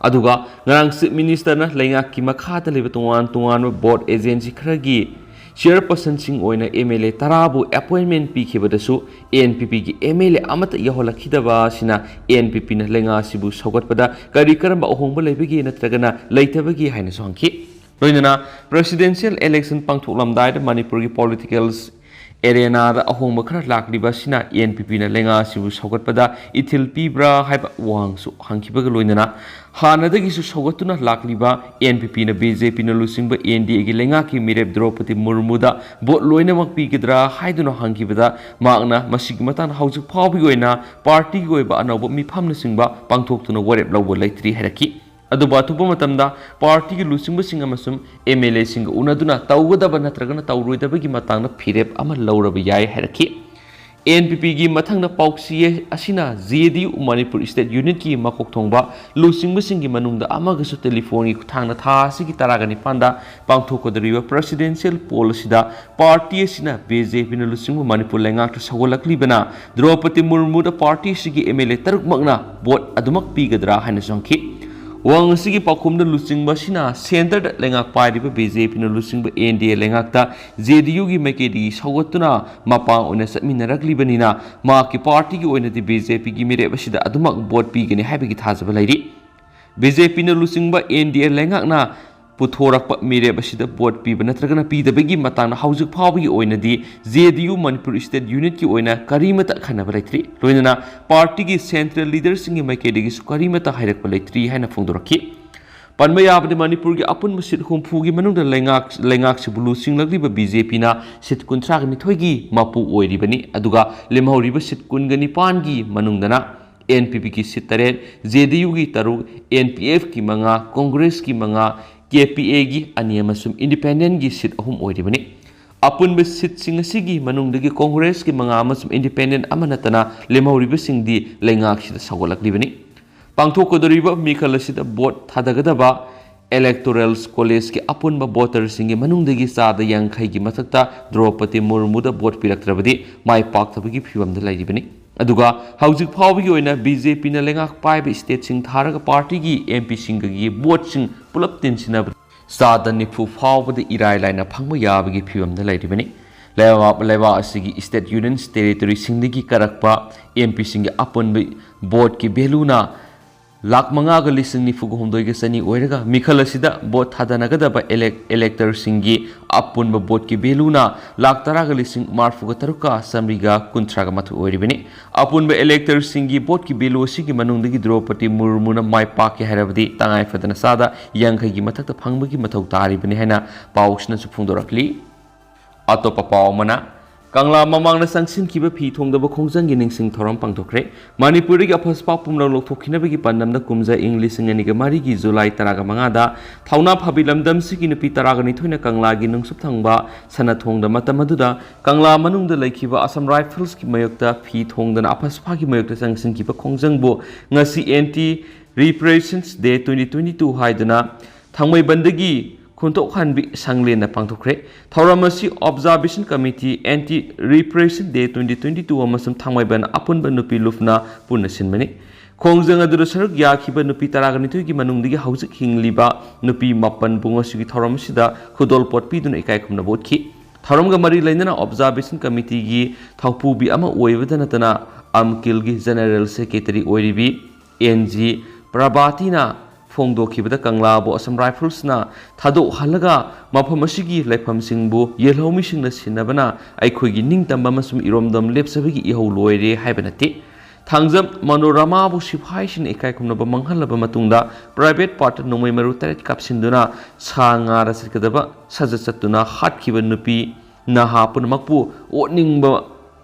ꯑꯗꯨꯒ ꯉꯔꯥꯡ ꯆꯤꯐ ꯃꯤꯅꯤꯁꯇꯔꯅ ꯂꯩꯉꯥꯛꯀꯤ ꯃꯈꯥꯗ ꯂꯩꯕ ꯇꯣꯉꯥꯟ ꯇꯣꯉꯥꯟꯕ ꯕꯣꯔꯗ ꯑꯦꯖꯦꯟꯁꯤ ꯈꯔꯒꯤ ꯆꯤꯌꯔꯄꯔꯁꯟꯁꯤꯡ ꯑꯣꯏꯅ ꯑꯦꯝ ꯑꯦꯜ ꯑꯦ ꯇꯔꯥꯕꯨ ꯑꯦꯄꯣꯏꯟꯃꯦꯟ ꯄꯤꯈꯤꯕꯗꯁꯨ ꯑꯦꯟ ꯄꯤ ꯄꯤꯒꯤ ꯑꯦꯝ ꯑꯦꯜ ꯑꯦ ꯑꯃꯠꯇ ꯌꯥꯎꯍꯜꯂꯛꯈꯤꯗꯕ ꯑꯁꯤꯅ ꯑꯦꯟ ꯄꯤ ꯄꯤꯅ ꯂꯩꯉꯥꯛ ꯑꯁꯤꯕꯨ ꯁꯧꯒꯠꯄꯗ ꯀꯔꯤ ꯀꯔꯝꯕ ꯑꯍꯣꯡꯕ ꯂꯩꯕꯒꯦ ꯅꯠꯇ꯭ꯔꯒꯅ ꯂꯩꯇꯕꯒꯦ ꯍꯥꯏꯅꯁꯨ ꯍꯪꯈꯤ꯫ ꯂꯣꯏꯅꯅ ꯄ꯭ꯔꯦꯁꯤꯗꯦꯟꯁꯤꯌꯦꯜ ꯏꯂꯦꯛꯁꯟ ꯄꯥꯡꯊꯣꯛꯂꯝꯗꯥꯏꯗ ꯃꯅꯤꯄꯨꯔꯒꯤ ꯄꯣꯂꯤꯇꯤꯀꯦꯜ ꯑꯦꯔꯦꯅꯥꯗ ꯑꯍꯣꯡꯕ ꯈꯔ ꯂꯥꯛꯂꯤꯕ ꯑꯁꯤꯅ ꯑꯦꯟ ꯄꯤ ꯄꯤꯅ ꯂꯩꯉꯥꯛ ꯑꯁꯤꯕꯨ ꯁꯧꯒꯠꯄꯗ ꯏꯊꯤꯜ ꯄꯤꯕ꯭ꯔꯥ ꯍꯥꯏꯕ ꯋꯥꯍꯪꯁꯨ ꯍꯪꯈꯤꯕꯒ ꯂꯣꯏꯅꯅ ꯍꯥꯟꯅꯗꯒꯤꯁꯨ ꯁꯧꯒꯠꯇꯨꯅ ꯂꯥꯛꯂꯤꯕ ꯑꯦꯟ ꯄꯤ ꯄꯤꯅ ꯕꯤ ꯖꯦ ꯄꯤꯅ ꯂꯨꯆꯤꯡꯕ ꯑꯦꯟ ꯗꯤ ꯑꯦꯒꯤ ꯂꯩꯉꯥꯛꯀꯤ ꯃꯤꯔꯦꯞ ꯗ꯭ꯔꯧꯄꯗꯤ ꯃꯨꯔꯃꯨꯗ ꯚꯣꯠ ꯂꯣꯏꯅꯃꯛ ꯄꯤꯒꯗ꯭ꯔꯥ ꯍꯥꯏꯗꯨꯅ ꯍꯪꯈꯤꯕꯗ ꯃꯍꯥꯛꯅ ꯃꯁꯤꯒꯤ ꯃꯇꯥꯡꯗ ꯍꯧꯖꯤꯛ ꯐꯥꯎꯕꯒꯤ ꯑꯣꯏꯅ ꯄꯥꯔꯇꯤꯒꯤ ꯑꯣꯏꯕ ꯑꯅꯧꯕ ꯃꯤꯐꯝꯅꯆꯤꯡꯕ ꯄꯥꯡꯊꯣꯛꯇꯨꯅ ꯋꯥꯔꯦꯞ ꯂꯧꯕ ꯂꯩꯇ꯭ꯔꯤ ꯍꯥꯏꯔꯛꯈꯤ꯫ ꯑꯗꯨꯕꯨ ꯑꯊꯨꯕ ꯃꯇꯝꯗ ꯄꯥꯔꯇꯤꯒꯤ ꯂꯨꯆꯤꯡꯕꯁꯤꯡ ꯑꯃꯁꯨꯡ ꯑꯦꯝ ꯑꯦꯜ ꯑꯦꯁꯤꯡꯒ ꯎꯅꯗꯨꯅ ꯇꯧꯒꯗꯕ ꯅꯠꯇ꯭ꯔꯒꯅ ꯇꯧꯔꯣꯏꯗꯕꯒꯤ ꯃꯇꯥꯡꯗ ꯐꯤꯔꯦꯞ ꯑꯃ ꯂꯧꯔꯕ ꯌꯥꯏ ꯍꯥꯏꯔꯛꯈꯤ꯫ ꯑꯦꯟ ꯄꯤ ꯄꯤꯒꯤ ꯃꯊꯪꯗ ꯄꯥꯎꯆꯦ ꯑꯁꯤꯅ ꯖꯦ ꯗꯤ ꯌꯨ ꯃꯅꯤꯄꯨꯔ ꯁ꯭ꯇꯦꯠ ꯌꯨꯅꯤꯠꯀꯤ ꯃꯀꯣꯛ ꯊꯣꯡꯕ ꯂꯨꯆꯤꯡꯕꯁꯤꯡꯒꯤ ꯃꯅꯨꯡꯗ ꯑꯃꯒꯁꯨ ꯇꯦꯂꯤꯐꯣꯟꯒꯤ ꯈꯨꯠꯊꯥꯡꯗ ꯊꯥ ꯑꯁꯤꯒꯤ ꯇꯔꯥꯒ ꯅꯤꯄꯥꯟꯗ ꯄꯥꯡꯊꯣꯛꯀꯗꯧꯔꯤꯕ ꯄ꯭ꯔꯦꯁꯤꯗꯦꯟꯁꯤꯌꯦꯜ ꯄꯣꯜ ꯑꯁꯤꯗ ꯄꯥꯔꯇꯤ ꯑꯁꯤꯅ ꯕꯤ ꯖꯦ ꯄꯤꯅ ꯂꯨꯆꯤꯡꯕ ꯃꯅꯤꯄꯨꯔ ꯂꯩꯉꯥꯛꯇ ꯁꯧꯒꯠꯂꯛꯂꯤꯕꯅ ꯗ꯭ꯔꯧꯄꯗꯤ ꯃꯨꯔꯃꯨꯗ ꯄꯥꯔꯇꯤ ꯑꯁꯤꯒꯤ ꯑꯦꯝ ꯑꯦꯜ ꯑꯦ ꯇꯔꯨꯛꯃꯛꯅ ꯚꯣꯠ ꯑꯗꯨꯃꯛ ꯄꯤꯒꯗ꯭ꯔꯥ ꯍꯥꯏꯅꯁꯨ ꯍꯪꯈꯤ꯫ ꯋꯥꯍꯪ ꯑꯁꯤꯒꯤ ꯄꯥꯎꯈꯨꯝꯗ ꯂꯨꯆꯤꯡꯕ ꯑꯁꯤꯅ ꯁꯦꯟꯇꯔꯗ ꯂꯩꯉꯥꯛ ꯄꯥꯏꯔꯤꯕ ꯕꯤ ꯖꯦ ꯄꯤꯅ ꯂꯨꯆꯤꯡꯕ ꯑꯦꯟ ꯗꯤ ꯑꯦ ꯂꯩꯉꯥꯛꯇ ꯖꯦ ꯗꯤ ꯌꯨꯒꯤ ꯃꯥꯏꯀꯩꯗꯒꯤ ꯁꯧꯒꯠꯇꯨꯅ ꯃꯄꯥꯡ ꯑꯣꯏꯅ ꯆꯠꯃꯤꯟꯅꯔꯛꯂꯤꯕꯅꯤꯅ ꯃꯍꯥꯛꯀꯤ ꯄꯥꯔꯇꯤꯒꯤ ꯑꯣꯏꯅꯗꯤ ꯕꯤ ꯖꯦ ꯄꯤꯒꯤ ꯃꯤꯔꯦꯞ ꯑꯁꯤꯗ ꯑꯗꯨꯃꯛ ꯚꯣꯠ ꯄꯤꯒꯅꯤ ꯍꯥꯏꯕꯒꯤ ꯊꯥꯖꯕ ꯂꯩꯔꯤ꯫ ꯕꯤ ꯖꯦ ꯄꯤꯅ ꯂꯨꯆꯤꯡꯕ ꯑꯦꯟ ꯗꯤ ꯑꯦ ꯂꯩꯉꯥꯛꯅ ꯄꯨꯊꯣꯔꯛꯄ ꯃꯤꯔꯦꯞ ꯑꯁꯤꯗ ꯚꯣꯠ ꯄꯤꯕ ꯅꯠꯇ꯭ꯔꯒꯅ ꯄꯤꯗꯕꯒꯤ ꯃꯇꯥꯡꯗ ꯍꯧꯖꯤꯛ ꯐꯥꯎꯕꯒꯤ ꯑꯣꯏꯅꯗꯤ ꯖꯦ ꯗꯤ ꯌꯨ ꯃꯅꯤꯄꯨꯔ ꯁ꯭ꯇꯦꯠ ꯌꯨꯅꯤꯠꯀꯤ ꯑꯣꯏꯅ ꯀꯔꯤꯃꯠꯇ ꯑꯈꯟꯅꯕ ꯂꯩꯇ꯭ꯔꯤ꯫ ꯂꯣꯏꯅꯅ ꯄꯥꯔꯇꯤꯒꯤ ꯁꯦꯟꯇ꯭ꯔꯦꯜ ꯂꯤꯗꯔꯁꯤꯡꯒꯤ ꯃꯥꯏꯀꯩꯗꯒꯤꯁꯨ ꯀꯔꯤꯃꯠꯇ ꯍꯥꯏꯔꯛꯄ ꯂꯩꯇ꯭ꯔꯤ ꯍꯥꯏꯅ ꯐꯣꯡꯗꯣꯔꯛꯈꯤ꯫ ꯄꯟꯕ ꯌꯥꯕꯗꯤ ꯃꯅꯤꯄꯨꯔꯒꯤ ꯑꯄꯨꯟꯕ ꯁꯤꯠ ꯍꯨꯝꯐꯨꯒꯤ ꯃꯅꯨꯡꯗ ꯂꯩꯉꯥꯛ-, ꯂꯩꯉꯥꯛꯁꯤꯕꯨ ꯂꯨꯆꯤꯡꯂꯛꯂꯤꯕ ꯕꯤ ꯖꯦ ꯄꯤꯅ ꯁꯤꯠ ꯀꯨꯟꯊ꯭ꯔꯥꯒ ꯅꯤꯊꯣꯏꯒꯤ ꯃꯄꯨ ꯑꯣꯏꯔꯤꯕꯅꯤ꯫ ꯑꯗꯨꯒ ꯂꯦꯝꯍꯧꯔꯤꯕ ꯁꯤꯠ ꯀꯨꯟꯒ ꯅꯤꯄꯥꯟꯒꯤ ꯃꯅꯨꯡꯗꯅ ꯑꯦꯟ ꯄꯤ ꯄꯤꯒꯤ ꯁꯤꯠ ꯇꯔꯦꯠ, ꯖꯦ ꯗꯤ ꯌꯨꯒꯤ ꯇꯔꯨꯛ, ꯑꯦꯟ ꯄꯤ ꯑꯦꯐꯀꯤ ꯃꯉꯥ, ꯀꯣꯡꯒ꯭ꯔꯦꯁꯀꯤ ꯃꯉꯥ, ꯀꯦ ꯄꯤ ꯑꯦꯒꯤ ꯑꯅꯤ ꯑꯃꯁꯨꯡ ꯏꯟꯗꯤꯄꯦꯟꯗꯦꯟꯒꯤ ꯁꯤꯠ ꯑꯍꯨꯝ ꯑꯣꯏꯔꯤꯕꯅꯤ꯫ ꯑꯄꯨꯟꯕ ꯁꯤꯠꯁꯤꯡ ꯑꯁꯤꯒꯤ ꯃꯅꯨꯡꯗꯒꯤ ꯀꯣꯡꯒ꯭ꯔꯦꯁꯀꯤ ꯃꯉꯥ ꯑꯃꯁꯨꯡ ꯏꯟꯗꯤꯄꯦꯟꯗꯦꯟ ꯑꯃ ꯅꯠꯇꯅ ꯂꯦꯝꯍꯧꯔꯤꯕꯁꯤꯡꯗꯤ ꯂꯩꯉꯥꯛꯁꯤꯗ ꯁꯧꯒꯠꯂꯛꯂꯤꯕꯅꯤ꯫ ꯄꯥꯡꯊꯣꯛꯀꯗꯧꯔꯤꯕ ꯃꯤꯈꯜ ꯑꯁꯤꯗ ꯚꯣꯠ ꯊꯥꯗꯒꯗꯕ ꯏꯂꯦꯛꯇꯣꯔꯦꯜ ꯀꯣꯂꯦꯖꯀꯤ ꯑꯄꯨꯟꯕ ꯚꯣꯇꯔꯁꯤꯡꯒꯤ ꯃꯅꯨꯡꯗꯒꯤ ꯆꯥꯗ ꯌꯥꯡꯈꯩꯒꯤ ꯃꯊꯛꯇ ꯗ꯭ꯔꯧꯄꯗꯤ ꯃꯨꯔꯃꯨꯗ ꯚꯣꯠ ꯄꯤꯔꯛꯇ꯭ꯔꯕꯗꯤ ꯃꯥꯏ ꯄꯥꯛꯇꯕꯒꯤ ꯐꯤꯚꯝꯗ ꯂꯩꯔꯤꯕꯅꯤ꯫ ꯑꯗꯨꯒ ꯍꯧꯖꯤꯛ ꯐꯥꯎꯕꯒꯤ ꯑꯣꯏꯅ ꯕꯤ ꯖꯦ ꯄꯤꯅ ꯂꯩꯉꯥꯛ ꯄꯥꯏꯕ ꯁ꯭ꯇꯦꯠꯁꯤꯡ ꯊꯥꯔꯒ ꯄꯥꯔꯇꯤꯒꯤ ꯑꯦꯝ ꯄꯤꯁꯤꯡꯒꯤ ꯚꯣꯠꯁꯤꯡ ꯄꯨꯂꯞ ꯇꯤꯟꯁꯤꯟꯅꯕꯗ ꯆꯥꯗ ꯅꯤꯐꯨ ꯐꯥꯎꯕꯗ ꯏꯔꯥꯏ ꯂꯥꯏꯅ ꯐꯪꯕ ꯌꯥꯕꯒꯤ ꯐꯤꯚꯝꯗ ꯂꯩꯔꯤꯕꯅꯤ꯫ ꯂꯩꯕꯥꯛ, ꯂꯩꯕꯥꯛ ꯑꯁꯤꯒꯤ ꯁ꯭ꯇꯦꯠ ꯌꯨꯅꯤꯌꯟ ꯇꯦꯔꯤꯇꯣꯔꯤꯁꯤꯡꯗꯒꯤ ꯀꯥꯔꯛꯄ ꯑꯦꯝ ꯄꯤꯁꯤꯡꯒꯤ ꯑꯄꯨꯟꯕ ꯚꯣꯠꯀꯤ ꯚꯦꯂꯨꯅ ꯂꯥꯈ ꯃꯉꯥꯒ ꯂꯤꯁꯤꯡ ꯅꯤꯐꯨꯒ ꯍꯨꯝꯗꯣꯏꯒ ꯆꯅꯤ ꯑꯣꯏꯔꯒ ꯃꯤꯈꯜ ꯑꯁꯤꯗ ꯚꯣꯠ ꯊꯥꯗꯅꯒꯗꯕ ꯏꯂꯦꯛ-, ꯏꯂꯦꯛꯇꯔꯁꯤꯡꯒꯤ ꯑꯄꯨꯟꯕ ꯚꯣꯠꯀꯤ ꯚꯦꯂꯨꯅ ꯂꯥꯈ ꯇꯔꯥꯒ ꯂꯤꯁꯤꯡ ꯃꯔꯤꯐꯨꯒ ꯇꯔꯨꯛꯀ ꯆꯥꯃꯔꯤꯒ ꯀꯨꯟꯊ꯭ꯔꯥꯒ ꯃꯥꯊꯣꯏ ꯑꯣꯏꯔꯤꯕꯅꯤ꯫ ꯑꯄꯨꯟꯕ ꯏꯂꯦꯛꯇꯔꯁꯤꯡꯒꯤ ꯚꯣꯠꯀꯤ ꯚꯦꯂꯨ ꯑꯁꯤꯒꯤ ꯃꯅꯨꯡꯗꯒꯤ ꯗ꯭ꯔꯧꯄꯗꯤ ꯃꯨꯔꯃꯨꯅ ꯃꯥꯏ ꯄꯥꯛꯀꯦ ꯍꯥꯏꯔꯕꯗꯤ ꯇꯉꯥꯏ ꯐꯗꯅ ꯆꯥꯗ ꯌꯥꯡꯈꯩꯒꯤ ꯃꯊꯛꯇ ꯐꯪꯕꯒꯤ ꯃꯊꯧ ꯇꯥꯔꯤꯕꯅꯤ ꯍꯥꯏꯅ ꯄꯥꯎꯁꯤꯅꯁꯨ ꯐꯣꯡꯗꯣꯔꯛꯂꯤ꯫ ꯑꯇꯣꯞꯄ ꯄꯥꯎ ꯑꯃꯅ, ꯀꯪꯂꯥ ꯃꯃꯥꯡꯗ ꯆꯪꯁꯤꯟꯈꯤꯕ ꯐꯤ ꯊꯣꯡꯗꯕ ꯈꯣꯡꯖꯪꯒꯤ ꯅꯤꯡꯁꯤꯡ ꯊꯧꯔꯝ ꯄꯥꯡꯊꯣꯛꯈ꯭ꯔꯦ꯫ ꯃꯅꯤꯄꯨꯔꯗꯒꯤ ꯑꯐ ꯁꯄꯥ ꯄꯨꯝꯅꯃꯛ ꯂꯧꯊꯣꯛꯈꯤꯅꯕꯒꯤ ꯄꯥꯟꯗꯝꯗ ꯀꯨꯝꯖꯥ ꯏꯪ ꯂꯤꯁꯤꯡ ꯑꯅꯤꯒ ꯃꯔꯤꯒꯤ ꯖꯨꯂꯥꯏ ꯇꯔꯥꯒ ꯃꯉꯥꯗ ꯊꯧꯅꯥ ꯐꯕꯤ ꯂꯝꯗꯝꯁꯤꯒꯤ ꯅꯨꯄꯤ ꯇꯔꯥꯒ ꯅꯤꯊꯣꯏꯅ ꯀꯪꯂꯥꯒꯤ ꯅꯨꯡꯁꯨꯞ ꯊꯪꯕ ꯁꯅꯥꯊꯣꯡꯗ ꯃꯇꯝ ꯑꯗꯨꯗ ꯀꯪꯂꯥ ꯃꯅꯨꯡꯗ ꯂꯩꯈꯤꯕ ꯑꯁꯥꯝ ꯔꯥꯏꯐꯜꯁꯀꯤ ꯃꯥꯌꯣꯛꯇ ꯐꯤ ꯊꯣꯡꯗꯅ ꯑꯐ ꯁꯄꯥꯒꯤ ꯃꯥꯌꯣꯛꯇ ꯆꯪꯁꯤꯟꯈꯤꯕ ꯈꯣꯡꯖꯪꯕꯨ ꯉꯁꯤ ꯑꯦꯟꯇꯤ ꯔꯤꯄ꯭ꯔꯦꯁꯟꯁ ꯗꯦ ꯇ꯭ꯋꯦꯟꯇꯤ ꯇ꯭ꯋꯦꯟꯇꯤ ꯇꯨ ꯍꯥꯏꯗꯨꯅ ꯊꯥꯡꯃꯩꯕꯟꯗꯒꯤ ꯈꯨꯟꯇꯣꯛꯍꯟꯕꯤ ꯁꯪꯂꯦꯟꯅ ꯄꯥꯡꯊꯣꯛꯈ꯭ꯔꯦ꯫ ꯊꯧꯔꯝ ꯑꯁꯤ ꯑꯣꯕꯖꯥꯔꯕꯦꯁꯟ ꯀꯃꯤꯇꯤ, ꯑꯦꯟꯇꯤ ꯔꯤꯄ꯭ꯔꯦꯁꯟ ꯗꯦ ꯇ꯭ꯋꯦꯟꯇꯤ ꯇ꯭ꯋꯦꯟꯇꯤ ꯇꯨ ꯑꯃꯁꯨꯡ ꯊꯥꯡꯃꯩꯕꯟ ꯑꯄꯨꯟꯕ ꯅꯨꯄꯤ ꯂꯨꯞꯅ ꯄꯨꯟꯅ ꯁꯤꯟꯕꯅꯤ꯫ ꯈꯣꯡꯖꯪ ꯑꯗꯨꯗ ꯁꯔꯨꯛ ꯌꯥꯈꯤꯕ ꯅꯨꯄꯤ ꯇꯔꯥꯒ ꯅꯤꯊꯣꯏꯒꯤ ꯃꯅꯨꯡꯗꯒꯤ ꯍꯧꯖꯤꯛ ꯍꯤꯡꯂꯤꯕ ꯅꯨꯄꯤ ꯃꯥꯄꯟꯕꯨ ꯉꯁꯤꯒꯤ ꯊꯧꯔꯝ ꯑꯁꯤꯗ ꯈꯨꯗꯣꯜꯄꯣꯠ ꯄꯤꯗꯨꯅ ꯏꯀꯥꯏ ꯈꯨꯝꯅꯕ ꯎꯠꯈꯤ꯫ ꯊꯧꯔꯝꯒ ꯃꯔꯤ ꯂꯩꯅꯅ ꯑꯣꯕꯖꯥꯔꯕꯦꯁꯟ ꯀꯃꯤꯇꯤꯒꯤ ꯊꯧꯄꯨꯕꯤ ꯑꯃ ꯑꯣꯏꯕꯗ ꯅꯠꯇꯅ ꯑꯝꯀꯤꯜꯒꯤ ꯖꯦꯅꯔꯦꯜ ꯁꯦꯀ꯭ꯔꯦꯇꯔꯤ ꯑꯣꯏꯔꯤꯕꯤ ꯑꯦꯟ ꯖꯤ ꯄ꯭ꯔꯚꯥꯇꯤꯅ ꯐꯣꯡꯗꯣꯛꯈꯤꯕꯗ, ꯀꯪꯂꯥꯕꯨ ꯑꯁꯥꯝ ꯔꯥꯏꯐꯜꯁꯅ ꯊꯥꯗꯣꯛꯍꯜꯂꯒ ꯃꯐꯝ ꯑꯁꯤꯒꯤ ꯂꯩꯐꯝꯁꯤꯡꯕꯨ ꯌꯦꯜꯍꯧꯃꯤꯁꯤꯡꯅ ꯁꯤꯟꯅꯕꯅ ꯑꯩꯈꯣꯏꯒꯤ ꯅꯤꯡꯇꯝꯕ ꯑꯃꯁꯨꯡ ꯏꯔꯣꯝꯗꯝ ꯂꯦꯞꯆꯕꯒꯤ ꯏꯍꯧ ꯂꯣꯏꯔꯦ ꯍꯥꯏꯕ ꯅꯠꯇꯦ꯫ ꯊꯥꯡꯖꯝ ꯃꯅꯣꯔꯃꯥꯕꯨ ꯁꯤꯐꯥꯏꯁꯤꯡꯅ ꯏꯀꯥꯏ ꯈꯨꯝꯅꯕ ꯃꯥꯡꯍꯜꯂꯕ ꯃꯇꯨꯡꯗ, ꯄ꯭ꯔꯥꯏꯚꯦꯠ ꯄꯥꯔꯠꯇ ꯅꯣꯡꯃꯩ ꯃꯔꯨ ꯇꯔꯦꯠ ꯀꯥꯞꯁꯤꯟꯗꯨꯅ ꯁꯥ ꯉꯥꯗ ꯆꯠꯀꯗꯕ ꯁꯥꯖꯠ ꯆꯠꯇꯨꯅ ꯍꯥꯠꯈꯤꯕ ꯅꯨꯄꯤ ꯅꯍꯥ ꯄꯨꯝꯅꯃꯛꯄꯨ ꯑꯣꯠꯅꯤꯡꯕ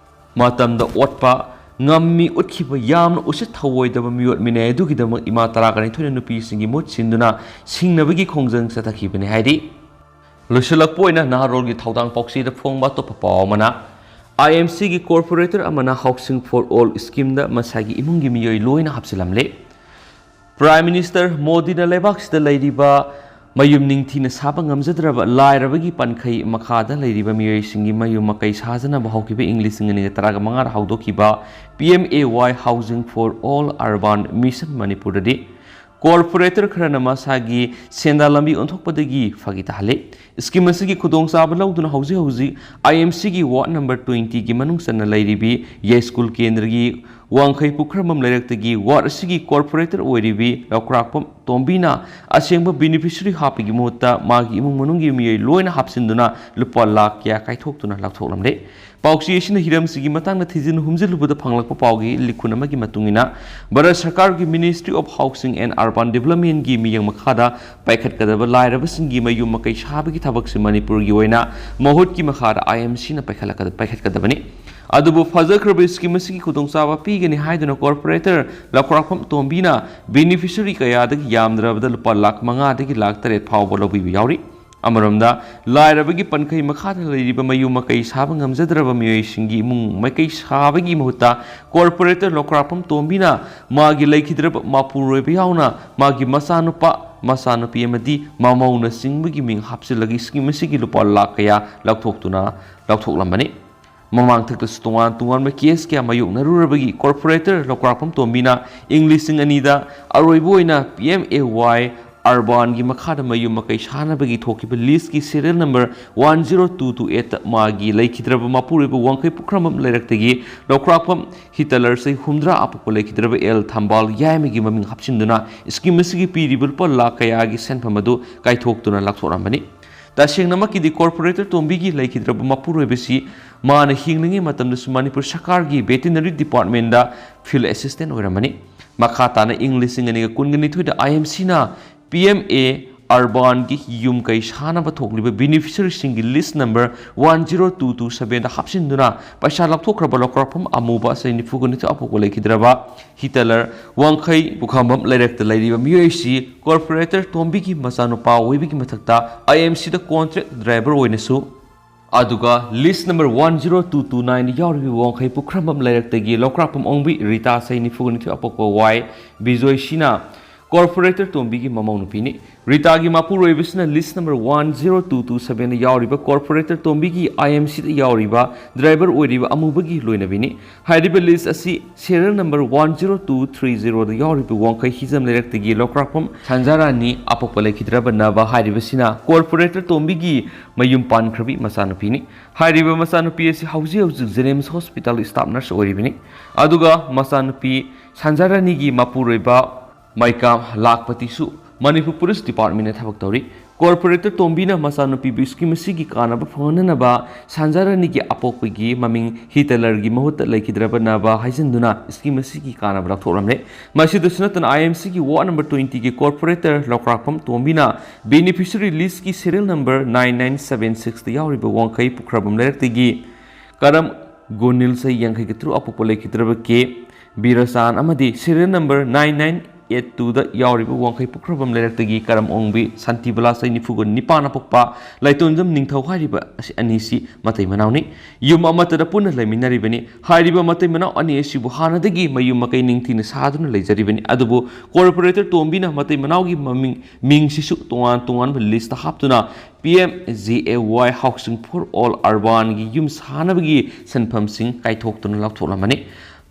ꯃꯇꯝꯗ ꯑꯣꯠꯄ ꯉꯝꯃꯤ ꯎꯠꯈꯤꯕ ꯌꯥꯝꯅ ꯎꯁꯤꯠ ꯊꯧꯑꯣꯏꯗꯕ ꯃꯤꯑꯣꯠ ꯃꯤꯅꯩ ꯑꯗꯨꯒꯤꯗꯃꯛ ꯏꯃꯥ ꯇꯔꯥꯒ ꯅꯤꯊꯣꯏꯅ ꯅꯨꯄꯤꯁꯤꯡꯒꯤ ꯃꯍꯨꯠ ꯁꯤꯟꯗꯨꯅ ꯁꯤꯡꯅꯕꯒꯤ ꯈꯣꯡꯖꯪ ꯆꯠꯊꯈꯤꯕꯅꯤ ꯍꯥꯏꯔꯤ꯫ ꯂꯣꯏꯁꯤꯜꯂꯛꯄ ꯑꯣꯏꯅ ꯅꯍꯥꯔꯣꯜꯒꯤ ꯊꯧꯗꯥꯡ ꯄꯥꯎꯆꯦꯗ ꯐꯣꯡꯕ ꯑꯇꯣꯞꯄ ꯄꯥꯎ ꯑꯃꯅ, ꯑꯥꯏ ꯑꯦꯝ ꯁꯤꯒꯤ ꯀꯣꯔꯄꯣꯔꯦꯇꯔ ꯑꯃꯅ Housing for All ꯁ꯭ꯀꯤꯝꯗ ꯃꯁꯥꯒꯤ ꯏꯃꯨꯡꯒꯤ ꯃꯤꯑꯣꯏ ꯂꯣꯏꯅ ꯍꯥꯞꯆꯤꯜꯂꯝꯂꯦ꯫ ꯄ꯭ꯔꯥꯏꯝ ꯃꯤꯅꯤꯁꯇꯔ ꯃꯣꯗꯤꯅ ꯂꯩꯕꯥꯛꯁꯤꯗ ꯂꯩꯔꯤꯕ ꯃꯌꯨꯝ ꯅꯤꯡꯊꯤꯅ ꯁꯥꯕ ꯉꯝꯖꯗ꯭ꯔꯕ ꯂꯥꯏꯔꯕꯒꯤ ꯄꯟꯈꯩ ꯃꯈꯥꯗ ꯂꯩꯔꯤꯕ ꯃꯤꯑꯣꯏꯁꯤꯡꯒꯤ ꯃꯌꯨꯝ ꯃꯀꯩ ꯁꯥꯖꯅꯕ ꯍꯧꯈꯤꯕ ꯏꯪ ꯂꯤꯁꯤꯡ ꯑꯅꯤꯒ ꯇꯔꯥꯒ ꯃꯉꯥꯗ ꯍꯧꯗꯣꯛꯈꯤꯕ P M A Y Housing for All Urban Mission ꯃꯅꯤꯄꯨꯔꯗꯗꯤ ꯀꯣꯔꯄꯣꯔꯦꯇꯔ ꯈꯔꯅ ꯃꯁꯥꯒꯤ ꯁꯦꯟꯗꯥꯟ ꯂꯝꯕꯤ ꯑꯣꯟꯊꯣꯛꯄꯗꯒꯤ ꯐꯥꯒꯤ ꯇꯥꯍꯜꯂꯤ꯫ ꯁ꯭ꯀꯤꯝ ꯑꯁꯤꯒꯤ ꯈꯨꯗꯣꯡꯆꯥꯕ ꯂꯧꯗꯨꯅ ꯍꯧꯖꯤꯛ ꯍꯧꯖꯤꯛ ꯑꯥꯏ ꯑꯦꯝ ꯁꯤꯒꯤ ꯋꯥꯔꯗ ꯅꯝꯕꯔ ꯇ꯭ꯋꯦꯟꯇꯤꯒꯤ ꯃꯅꯨꯡ ꯆꯟꯅ ꯂꯩꯔꯤꯕꯤ ꯌꯥꯏꯁ꯭ꯀꯨꯜ ꯀꯦꯟꯗ꯭ꯔꯒꯤ ꯋꯥꯡꯈꯩ ꯄꯨꯈ꯭ꯔꯝꯕꯝ ꯂꯩꯔꯛꯇꯒꯤ ꯋꯥꯔꯗ ꯑꯁꯤꯒꯤ ꯀꯣꯔꯄꯣꯔꯦꯇꯔ ꯑꯣꯏꯔꯤꯕꯤ ꯂꯧꯀ꯭ꯔꯥꯛꯄꯝ ꯇꯣꯝꯕꯤꯅ ꯑꯁꯦꯡꯕ ꯕꯦꯅꯤꯐꯤꯁꯔꯤ ꯍꯥꯞꯄꯒꯤ ꯃꯍꯨꯠꯇ ꯃꯥꯒꯤ ꯏꯃꯨꯡ ꯃꯅꯨꯡꯒꯤ ꯃꯤꯑꯣꯏ ꯂꯣꯏꯅ ꯍꯥꯞꯆꯤꯟꯗꯨꯅ ꯂꯨꯄꯥ ꯂꯥꯈ ꯀꯌꯥ ꯀꯥꯏꯊꯣꯛꯇꯨꯅ ꯂꯧꯊꯣꯛꯂꯝꯂꯦ꯫ ꯄꯥꯎꯆꯦ ꯑꯁꯤꯅ ꯍꯤꯔꯝꯁꯤꯒꯤ ꯃꯇꯥꯡꯗ ꯊꯤꯖꯤꯟ ꯍꯨꯝꯖꯤꯜꯂꯨꯕꯗ ꯐꯪꯂꯛꯄ ꯄꯥꯎꯒꯤ ꯂꯤꯈꯨꯟ ꯑꯃꯒꯤ ꯃꯇꯨꯡ ꯏꯟꯅ, ꯚꯥꯔꯠ ꯁꯔꯀꯥꯔꯒꯤ Ministry of Housing and Urban Developmentꯒꯤ ꯃꯤꯠꯌꯦꯡ ꯃꯈꯥꯗ ꯄꯥꯏꯈꯠꯀꯗꯕ ꯂꯥꯏꯔꯕꯁꯤꯡꯒꯤ ꯃꯌꯨꯝ ꯃꯀꯩ ꯁꯥꯕꯒꯤ ꯊꯕꯛꯁꯤ ꯃꯅꯤꯄꯨꯔꯒꯤ ꯑꯣꯏꯅ ꯃꯍꯨꯠꯀꯤ ꯃꯈꯥꯗ IMCꯅ ꯄꯥꯏꯈꯠꯂꯛꯀꯗ-, ꯄꯥꯏꯈꯠꯀꯗꯕꯅꯤ꯫ ꯑꯗꯨꯕꯨ ꯐꯖꯈ꯭ꯔꯕ scheme ꯑꯁꯤꯒꯤ ꯈꯨꯗꯣꯡꯆꯥꯕ ꯄꯤꯒꯅꯤ ꯍꯥꯏꯗꯨꯅ ꯀꯣꯔꯄꯣꯔꯦꯇꯔ ꯂꯧꯀ꯭ꯔꯥꯛꯄꯝ ꯇꯣꯝꯕꯤꯅ ꯕꯦꯅꯤꯐꯤꯁꯔꯤ ꯀꯌꯥꯗꯒꯤ ꯌꯥꯝꯗ꯭ꯔꯕꯗ ꯂꯨꯄꯥ ꯂꯥꯈ ꯃꯉꯥꯗꯒꯤ ꯂꯥꯈ ꯇꯔꯦꯠ ꯐꯥꯎꯕ ꯂꯧꯕꯤꯕ ꯌꯥꯎꯔꯤ꯫ ꯑꯃꯔꯣꯝꯗ, ꯂꯥꯏꯔꯕꯒꯤ ꯄꯟꯈꯩ ꯃꯈꯥꯗ ꯂꯩꯔꯤꯕ ꯃꯌꯨꯝ ꯃꯀꯩ ꯁꯥꯕ ꯉꯝꯖꯗ꯭ꯔꯕ ꯃꯤꯑꯣꯏꯁꯤꯡꯒꯤ ꯏꯃꯨꯡ ꯃꯀꯩ ꯁꯥꯕꯒꯤ ꯃꯍꯨꯠꯇ ꯀꯣꯔꯄꯣꯔꯦꯇꯔ ꯂꯧꯀ꯭ꯔꯥꯛꯄꯝ ꯇꯣꯝꯕꯤꯅ ꯃꯥꯒꯤ ꯂꯩꯈꯤꯗ꯭ꯔꯕ ꯃꯄꯨꯔꯣꯏꯕ ꯌꯥꯎꯅ ꯃꯥꯒꯤ ꯃꯆꯥꯅꯨꯄꯥ, ꯃꯆꯥꯅꯨꯄꯤ ꯑꯃꯗꯤ ꯃꯃꯧꯅꯆꯤꯡꯕꯒꯤ ꯃꯤꯡ ꯍꯥꯞꯆꯤꯜꯂꯒ scheme ꯑꯁꯤꯒꯤ ꯂꯨꯄꯥ ꯂꯥꯈ ꯀꯌꯥ ꯂꯧꯊꯣꯛꯇꯨꯅ, ꯂꯧꯊꯣꯛꯂꯝꯕꯅꯤ꯫ ꯃꯃꯥꯡꯊꯛꯇꯁꯨ ꯇꯣꯉꯥꯟ ꯇꯣꯉꯥꯟꯕ case ꯀꯌꯥ ꯃꯥꯌꯣꯛꯅꯔꯨꯔꯕꯒꯤ ꯀꯣꯔꯄꯣꯔꯦꯇꯔ ꯂꯧꯀ꯭ꯔꯥꯛꯄꯝ ꯇꯣꯝꯕꯤꯅ ꯏꯪ ꯂꯤꯁꯤꯡ ꯑꯅꯤꯗ ꯑꯔꯣꯏꯕ ꯑꯣꯏꯅ PMAY Urbanꯒꯤ ꯃꯈꯥꯗ ꯃꯌꯨꯝ ꯃꯀꯩ ꯁꯥꯅꯕꯒꯤ ꯊꯣꯛꯈꯤꯕ leaseꯀꯤ serial number one zero two two eight ꯃꯥꯒꯤ ꯂꯩꯈꯤꯗ꯭ꯔꯕ ꯃꯄꯨꯔꯣꯏꯕ ꯋꯥꯡꯈꯩ ꯄꯨꯈ꯭ꯔꯝꯕꯝ ꯂꯩꯔꯛꯇꯒꯤ ꯂꯧꯀ꯭ꯔꯥꯛꯄꯝ ꯍꯤꯇꯂꯔ ꯆꯍꯤ ꯍꯨꯝꯗ꯭ꯔꯥ ꯑꯄꯣꯛꯄ ꯂꯩꯈꯤꯗ꯭ꯔꯕ ꯑꯦꯜ ꯊꯝꯕꯥꯜ ꯌꯥꯏꯃꯒꯤ ꯃꯃꯤꯡ ꯍꯥꯞꯆꯤꯟꯗꯨꯅ scheme ꯑꯁꯤꯒꯤ ꯄꯤꯔꯤꯕ ꯂꯨꯄꯥ ꯂꯥꯈ ꯀꯌꯥꯒꯤ ꯁꯦꯟꯐꯝ ꯑꯗꯨ ꯀꯥꯏꯊꯣꯛꯇꯨꯅ ꯂꯧꯊꯣꯛꯂꯝꯕꯅꯤ꯫ ꯇꯁꯦꯡꯅꯃꯛꯀꯤꯗꯤ ꯀꯣꯔꯄꯣꯔꯦꯇꯔ ꯇꯣꯝꯕꯤꯒꯤ ꯂꯩꯈꯤꯗ꯭ꯔꯕ ꯃꯄꯨꯔꯣꯏꯕꯁꯤ ꯃꯥꯅ ꯍꯤꯡꯂꯤꯉꯩ ꯃꯇꯝꯗꯁꯨ ꯃꯅꯤꯄꯨꯔ ꯁꯔꯀꯥꯔꯒꯤ Veterinary Departmentꯗ field assistant ꯑꯣꯏꯔꯝꯕꯅꯤ꯫ ꯃꯈꯥ ꯇꯥꯅ ꯏꯪ ꯂꯤꯁꯤꯡ ꯑꯅꯤꯒ ꯀꯨꯟꯒ ꯅꯤꯊꯣꯏꯗ IMCꯅ PMAY Urbanꯒꯤ ꯌꯨꯝ ꯀꯩ ꯁꯥꯅꯕ ꯊꯣꯛꯂꯤꯕ beneficiaryꯁꯤꯡꯒꯤ lease number one zero two two sevenꯗ ꯍꯥꯞꯆꯤꯟꯗꯨꯅ ꯄꯩꯁꯥ ꯂꯧꯊꯣꯛꯈ꯭ꯔꯕ ꯂꯧꯀ꯭ꯔꯥꯛꯄꯝ ꯑꯃꯨꯕ ꯆꯍꯤ ꯅꯤꯐꯨꯒ ꯅꯤꯊꯣꯏ ꯑꯄꯣꯛꯄ ꯂꯩꯈꯤꯗ꯭ꯔꯕ ꯍꯤꯇꯂꯔ ꯋꯥꯡꯈꯩ ꯄꯨꯈ꯭ꯔꯝꯕꯝ ꯂꯩꯔꯛꯇ ꯂꯩꯔꯤꯕ ꯃꯤꯑꯣꯏꯁꯤ ꯀꯣꯔꯄꯣꯔꯦꯇꯔ ꯇꯣꯝꯕꯤꯒꯤ ꯃꯆꯥꯅꯨꯄꯥ ꯑꯣꯏꯕꯒꯤ ꯃꯊꯛꯇ IMCꯗ contract driver ꯑꯣꯏꯅꯁꯨ, ꯑꯗꯨꯒ lease number one zero two two nineꯗ ꯌꯥꯎꯔꯤꯕ ꯋꯥꯡꯈꯩ ꯄꯨꯈ꯭ꯔꯝꯕꯝ ꯂꯩꯔꯛꯇꯒꯤ ꯂꯧꯀ꯭ꯔꯥꯛꯄꯝ ꯑꯣꯡꯕꯤ ꯔꯤꯇꯥ ꯆꯍꯤ ꯅꯤꯐꯨꯒ ꯅꯤꯊꯣꯏ ꯑꯄꯣꯛꯄ ꯋꯥꯏ ꯕꯤꯖꯣꯏꯁꯤꯅ ꯀꯣꯔꯄꯣꯔꯦꯇꯔ ꯇꯣꯝꯕꯤꯒꯤ ꯃꯃꯧ ꯅꯨꯄꯤꯅꯤ꯫ ꯔꯤꯇꯥꯒꯤ ꯃꯄꯨꯔꯣꯏꯕꯁꯤꯅ list number one zero two two ꯁꯕꯦꯟꯗ ꯌꯥꯎꯔꯤꯕ ꯀꯣꯔꯄꯣꯔꯦꯇꯔ ꯇꯣꯝꯕꯤꯒꯤ ꯑꯥꯏ ꯑꯦꯝ ꯁꯤꯗ ꯌꯥꯎꯔꯤꯕ ꯗ꯭ꯔꯥꯏꯚꯔ ꯑꯣꯏꯔꯤꯕ ꯑꯃꯨꯕꯒꯤ ꯂꯣꯏꯅꯕꯤꯅꯤ꯫ ꯍꯥꯏꯔꯤꯕ ꯂꯤꯁ ꯑꯁꯤ serial number one zero two three ꯖꯤꯔꯣꯗ ꯌꯥꯎꯔꯤꯕ ꯋꯥꯡꯈꯩ ꯍꯤꯖꯝ ꯂꯩꯔꯛꯇꯒꯤ ꯂꯧꯀ꯭ꯔꯥꯛꯄꯝ ꯁꯟꯖꯥꯔꯥꯅꯤ ꯑꯄꯣꯛꯄ ꯂꯩꯈꯤꯗ꯭ꯔꯕ ꯅꯕ ꯍꯥꯏꯔꯤꯕꯁꯤꯅ ꯀꯣꯔꯄꯣꯔꯦꯇꯔ ꯇꯣꯝꯕꯤꯒꯤ ꯃꯌꯨꯝ ꯄꯥꯟꯈ꯭ꯔꯕꯤ ꯃꯆꯥꯅꯨꯄꯤꯅꯤ꯫ ꯍꯥꯏꯔꯤꯕ ꯃꯆꯥꯅꯨꯄꯤ ꯑꯁꯤ ꯍꯧꯖꯤꯛ ꯍꯧꯖꯤꯛ ꯖꯦꯅꯤꯝꯁ ꯍꯣꯁꯄꯤꯇꯥꯜ ꯁ꯭ꯇꯥꯐ ꯅꯔꯁ ꯑꯣꯏꯔꯤꯕꯅꯤ꯫ ꯑꯗꯨꯒ ꯃꯆꯥꯅꯨꯄꯤ ꯁꯟꯖꯥꯔꯥꯅꯤꯒꯤ ꯃꯄꯨꯔꯣꯏꯕ ꯃꯩꯀꯥꯝ ꯂꯥꯛꯄꯇꯤꯁꯨ ꯃꯅꯤꯄꯨꯔ ꯄꯨꯂꯤꯁ ꯗꯤꯄꯥꯔꯠꯃꯦꯟꯗ ꯊꯕꯛ ꯇꯧꯔꯤ꯫ ꯀꯣꯔꯄꯣꯔꯦꯇꯔ ꯇꯣꯝꯕꯤꯅ ꯃꯆꯥꯅꯨꯄꯤꯕꯨ ꯁ꯭ꯀꯤꯝ ꯑꯁꯤꯒꯤ ꯀꯥꯟꯅꯕ ꯐꯪꯍꯟꯅꯅꯕ ꯁꯟꯖꯥꯔꯥꯅꯤꯒꯤ ꯑꯄꯣꯛꯄꯒꯤ ꯃꯃꯤꯡ ꯍꯤꯇꯂꯔꯒꯤ ꯃꯍꯨꯠꯇ ꯂꯩꯈꯤꯗ꯭ꯔꯕ ꯅꯕ ꯍꯥꯏꯖꯤꯟꯗꯨꯅ ꯁ꯭ꯀꯤꯝ ꯑꯁꯤꯒꯤ ꯀꯥꯟꯅꯕ ꯂꯧꯊꯣꯛꯂꯝꯂꯦ꯫ ꯃꯁꯤꯗꯁꯨ ꯅꯠꯇꯅ ꯑꯥꯏ ꯑꯦꯝ ꯁꯤꯒꯤ ꯋꯥꯔꯗ ꯅꯝꯕꯔ ꯇ꯭ꯋꯦꯟꯇꯤꯒꯤ ꯀꯣꯔꯄꯣꯔꯦꯇꯔ ꯂꯧꯀ꯭ꯔꯥꯛꯄꯝ ꯇꯣꯝꯕꯤꯅ ꯕꯦꯅꯤꯐꯤꯁꯔꯤ ꯂꯤꯁꯀꯤ serial number nine nine seven ꯁꯤꯛꯁꯇ ꯌꯥꯎꯔꯤꯕ ꯋꯥꯡꯈꯩ ꯄꯨꯈ꯭ꯔꯕꯝ ꯂꯩꯔꯛꯇꯒꯤ ꯀꯔꯝ ꯒꯣꯅꯤꯜ ꯆꯍꯤ ꯌꯥꯡꯈꯩꯒ ꯇꯔꯨꯛ ꯑꯄꯣꯛꯄ ꯂꯩꯈꯤꯗ꯭ꯔꯕ ꯀꯦ ꯕꯤꯔꯆꯥꯟ ꯑꯃꯗꯤ serial number nine nine eight ꯇꯨꯗ ꯌꯥꯎꯔꯤꯕ ꯋꯥꯡꯈꯩ ꯄꯨꯈ꯭ꯔꯕꯝ ꯂꯩꯔꯛꯇꯒꯤ ꯀꯔꯝ ꯑꯣꯡꯕꯤ ꯁꯥꯟꯇꯤꯕꯂꯥ ꯆꯍꯤ ꯅꯤꯐꯨꯒ ꯅꯤꯄꯥꯟ ꯑꯄꯣꯛꯄ ꯂꯥꯏꯇꯣꯟꯖꯝ ꯅꯤꯡꯊꯧ ꯍꯥꯏꯔꯤꯕ ꯑꯁꯤ ꯑꯅꯤꯁꯤ ꯃꯇꯩ ꯃꯅꯥꯎꯅꯤ꯫ ꯌꯨꯝ ꯑꯃꯠꯇꯗ ꯄꯨꯟꯅ ꯂꯩꯃꯤꯟꯅꯔꯤꯕꯅꯤ꯫ ꯍꯥꯏꯔꯤꯕ ꯃꯇꯩ ꯃꯅꯥꯎ ꯑꯅꯤ ꯑꯁꯤꯕꯨ ꯍꯥꯟꯅꯗꯒꯤ ꯃꯌꯨꯝ ꯃꯀꯩ ꯅꯤꯡꯊꯤꯅ ꯁꯥꯗꯨꯅ ꯂꯩꯖꯔꯤꯕꯅꯤ꯫ ꯑꯗꯨꯕꯨ ꯀꯣꯔꯄꯣꯔꯦꯇꯔ ꯇꯣꯝꯕꯤꯅ ꯃꯇꯩ ꯃꯅꯥꯎꯒꯤ ꯃꯃꯤꯡ, ꯃꯤꯡꯁꯤꯁꯨ ꯇꯣꯉꯥꯟ ꯇꯣꯉꯥꯟꯕ ꯂꯤꯁꯇ ꯍꯥꯞꯇꯨꯅ P M G A Y Housing for All Urbanꯒꯤ ꯌꯨꯝ ꯁꯥꯅꯕꯒꯤ ꯁꯦꯟꯐꯝꯁꯤꯡ ꯀꯥꯏꯊꯣꯛꯇꯨꯅ ꯂꯧꯊꯣꯛꯂꯝꯕꯅꯤ꯫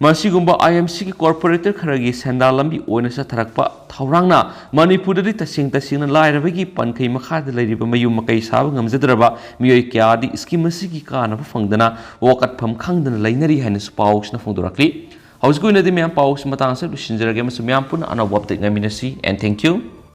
ꯃꯁꯤꯒꯨꯝꯕ ꯑꯥꯏ ꯑꯦꯝ ꯁꯤꯒꯤ ꯀꯣꯔꯄꯣꯔꯦꯇꯔ ꯈꯔꯒꯤ ꯁꯦꯟꯗꯥꯟ ꯂꯝꯕꯤ ꯑꯣꯏꯅ ꯆꯠꯊꯔꯛꯄ ꯊꯧꯔꯥꯡꯅ ꯃꯅꯤꯄꯨꯔꯗꯗꯤ ꯇꯁꯦꯡ ꯇꯁꯦꯡꯅ ꯂꯥꯏꯔꯕꯒꯤ ꯄꯟꯈꯩ ꯃꯈꯥꯗ ꯂꯩꯔꯤꯕ ꯃꯌꯨꯝ ꯃꯀꯩ ꯁꯥꯕ ꯉꯝꯖꯗ꯭ꯔꯕ ꯃꯤꯑꯣꯏ ꯀꯌꯥꯗꯤ ꯁ꯭ꯀꯤꯝ ꯑꯁꯤꯒꯤ ꯀꯥꯟꯅꯕ ꯐꯪꯗꯅ ꯋꯥꯀꯠꯐꯝ ꯈꯪꯗꯅ ꯂꯩꯅꯔꯤ ꯍꯥꯏꯅꯁꯨ ꯄꯥꯎꯁꯤꯅ ꯐꯣꯡꯗꯣꯔꯛꯂꯤ꯫ ꯍꯧꯖꯤꯛꯀꯤ ꯑꯣꯏꯅꯗꯤ ꯃꯌꯥꯝ ꯄꯥꯎꯁꯤ ꯃꯇꯥꯡ ꯑꯁꯤꯗ ꯂꯣꯏꯁꯤꯟꯖꯔꯒꯦ ꯑꯃꯁꯨꯡ ꯃꯌꯥꯝ ꯄꯨꯟꯅ ꯑꯅꯧꯕ ꯑꯞꯗꯦꯠ ꯉꯥꯏꯃꯤꯟꯅꯁꯤ꯫ And thank you.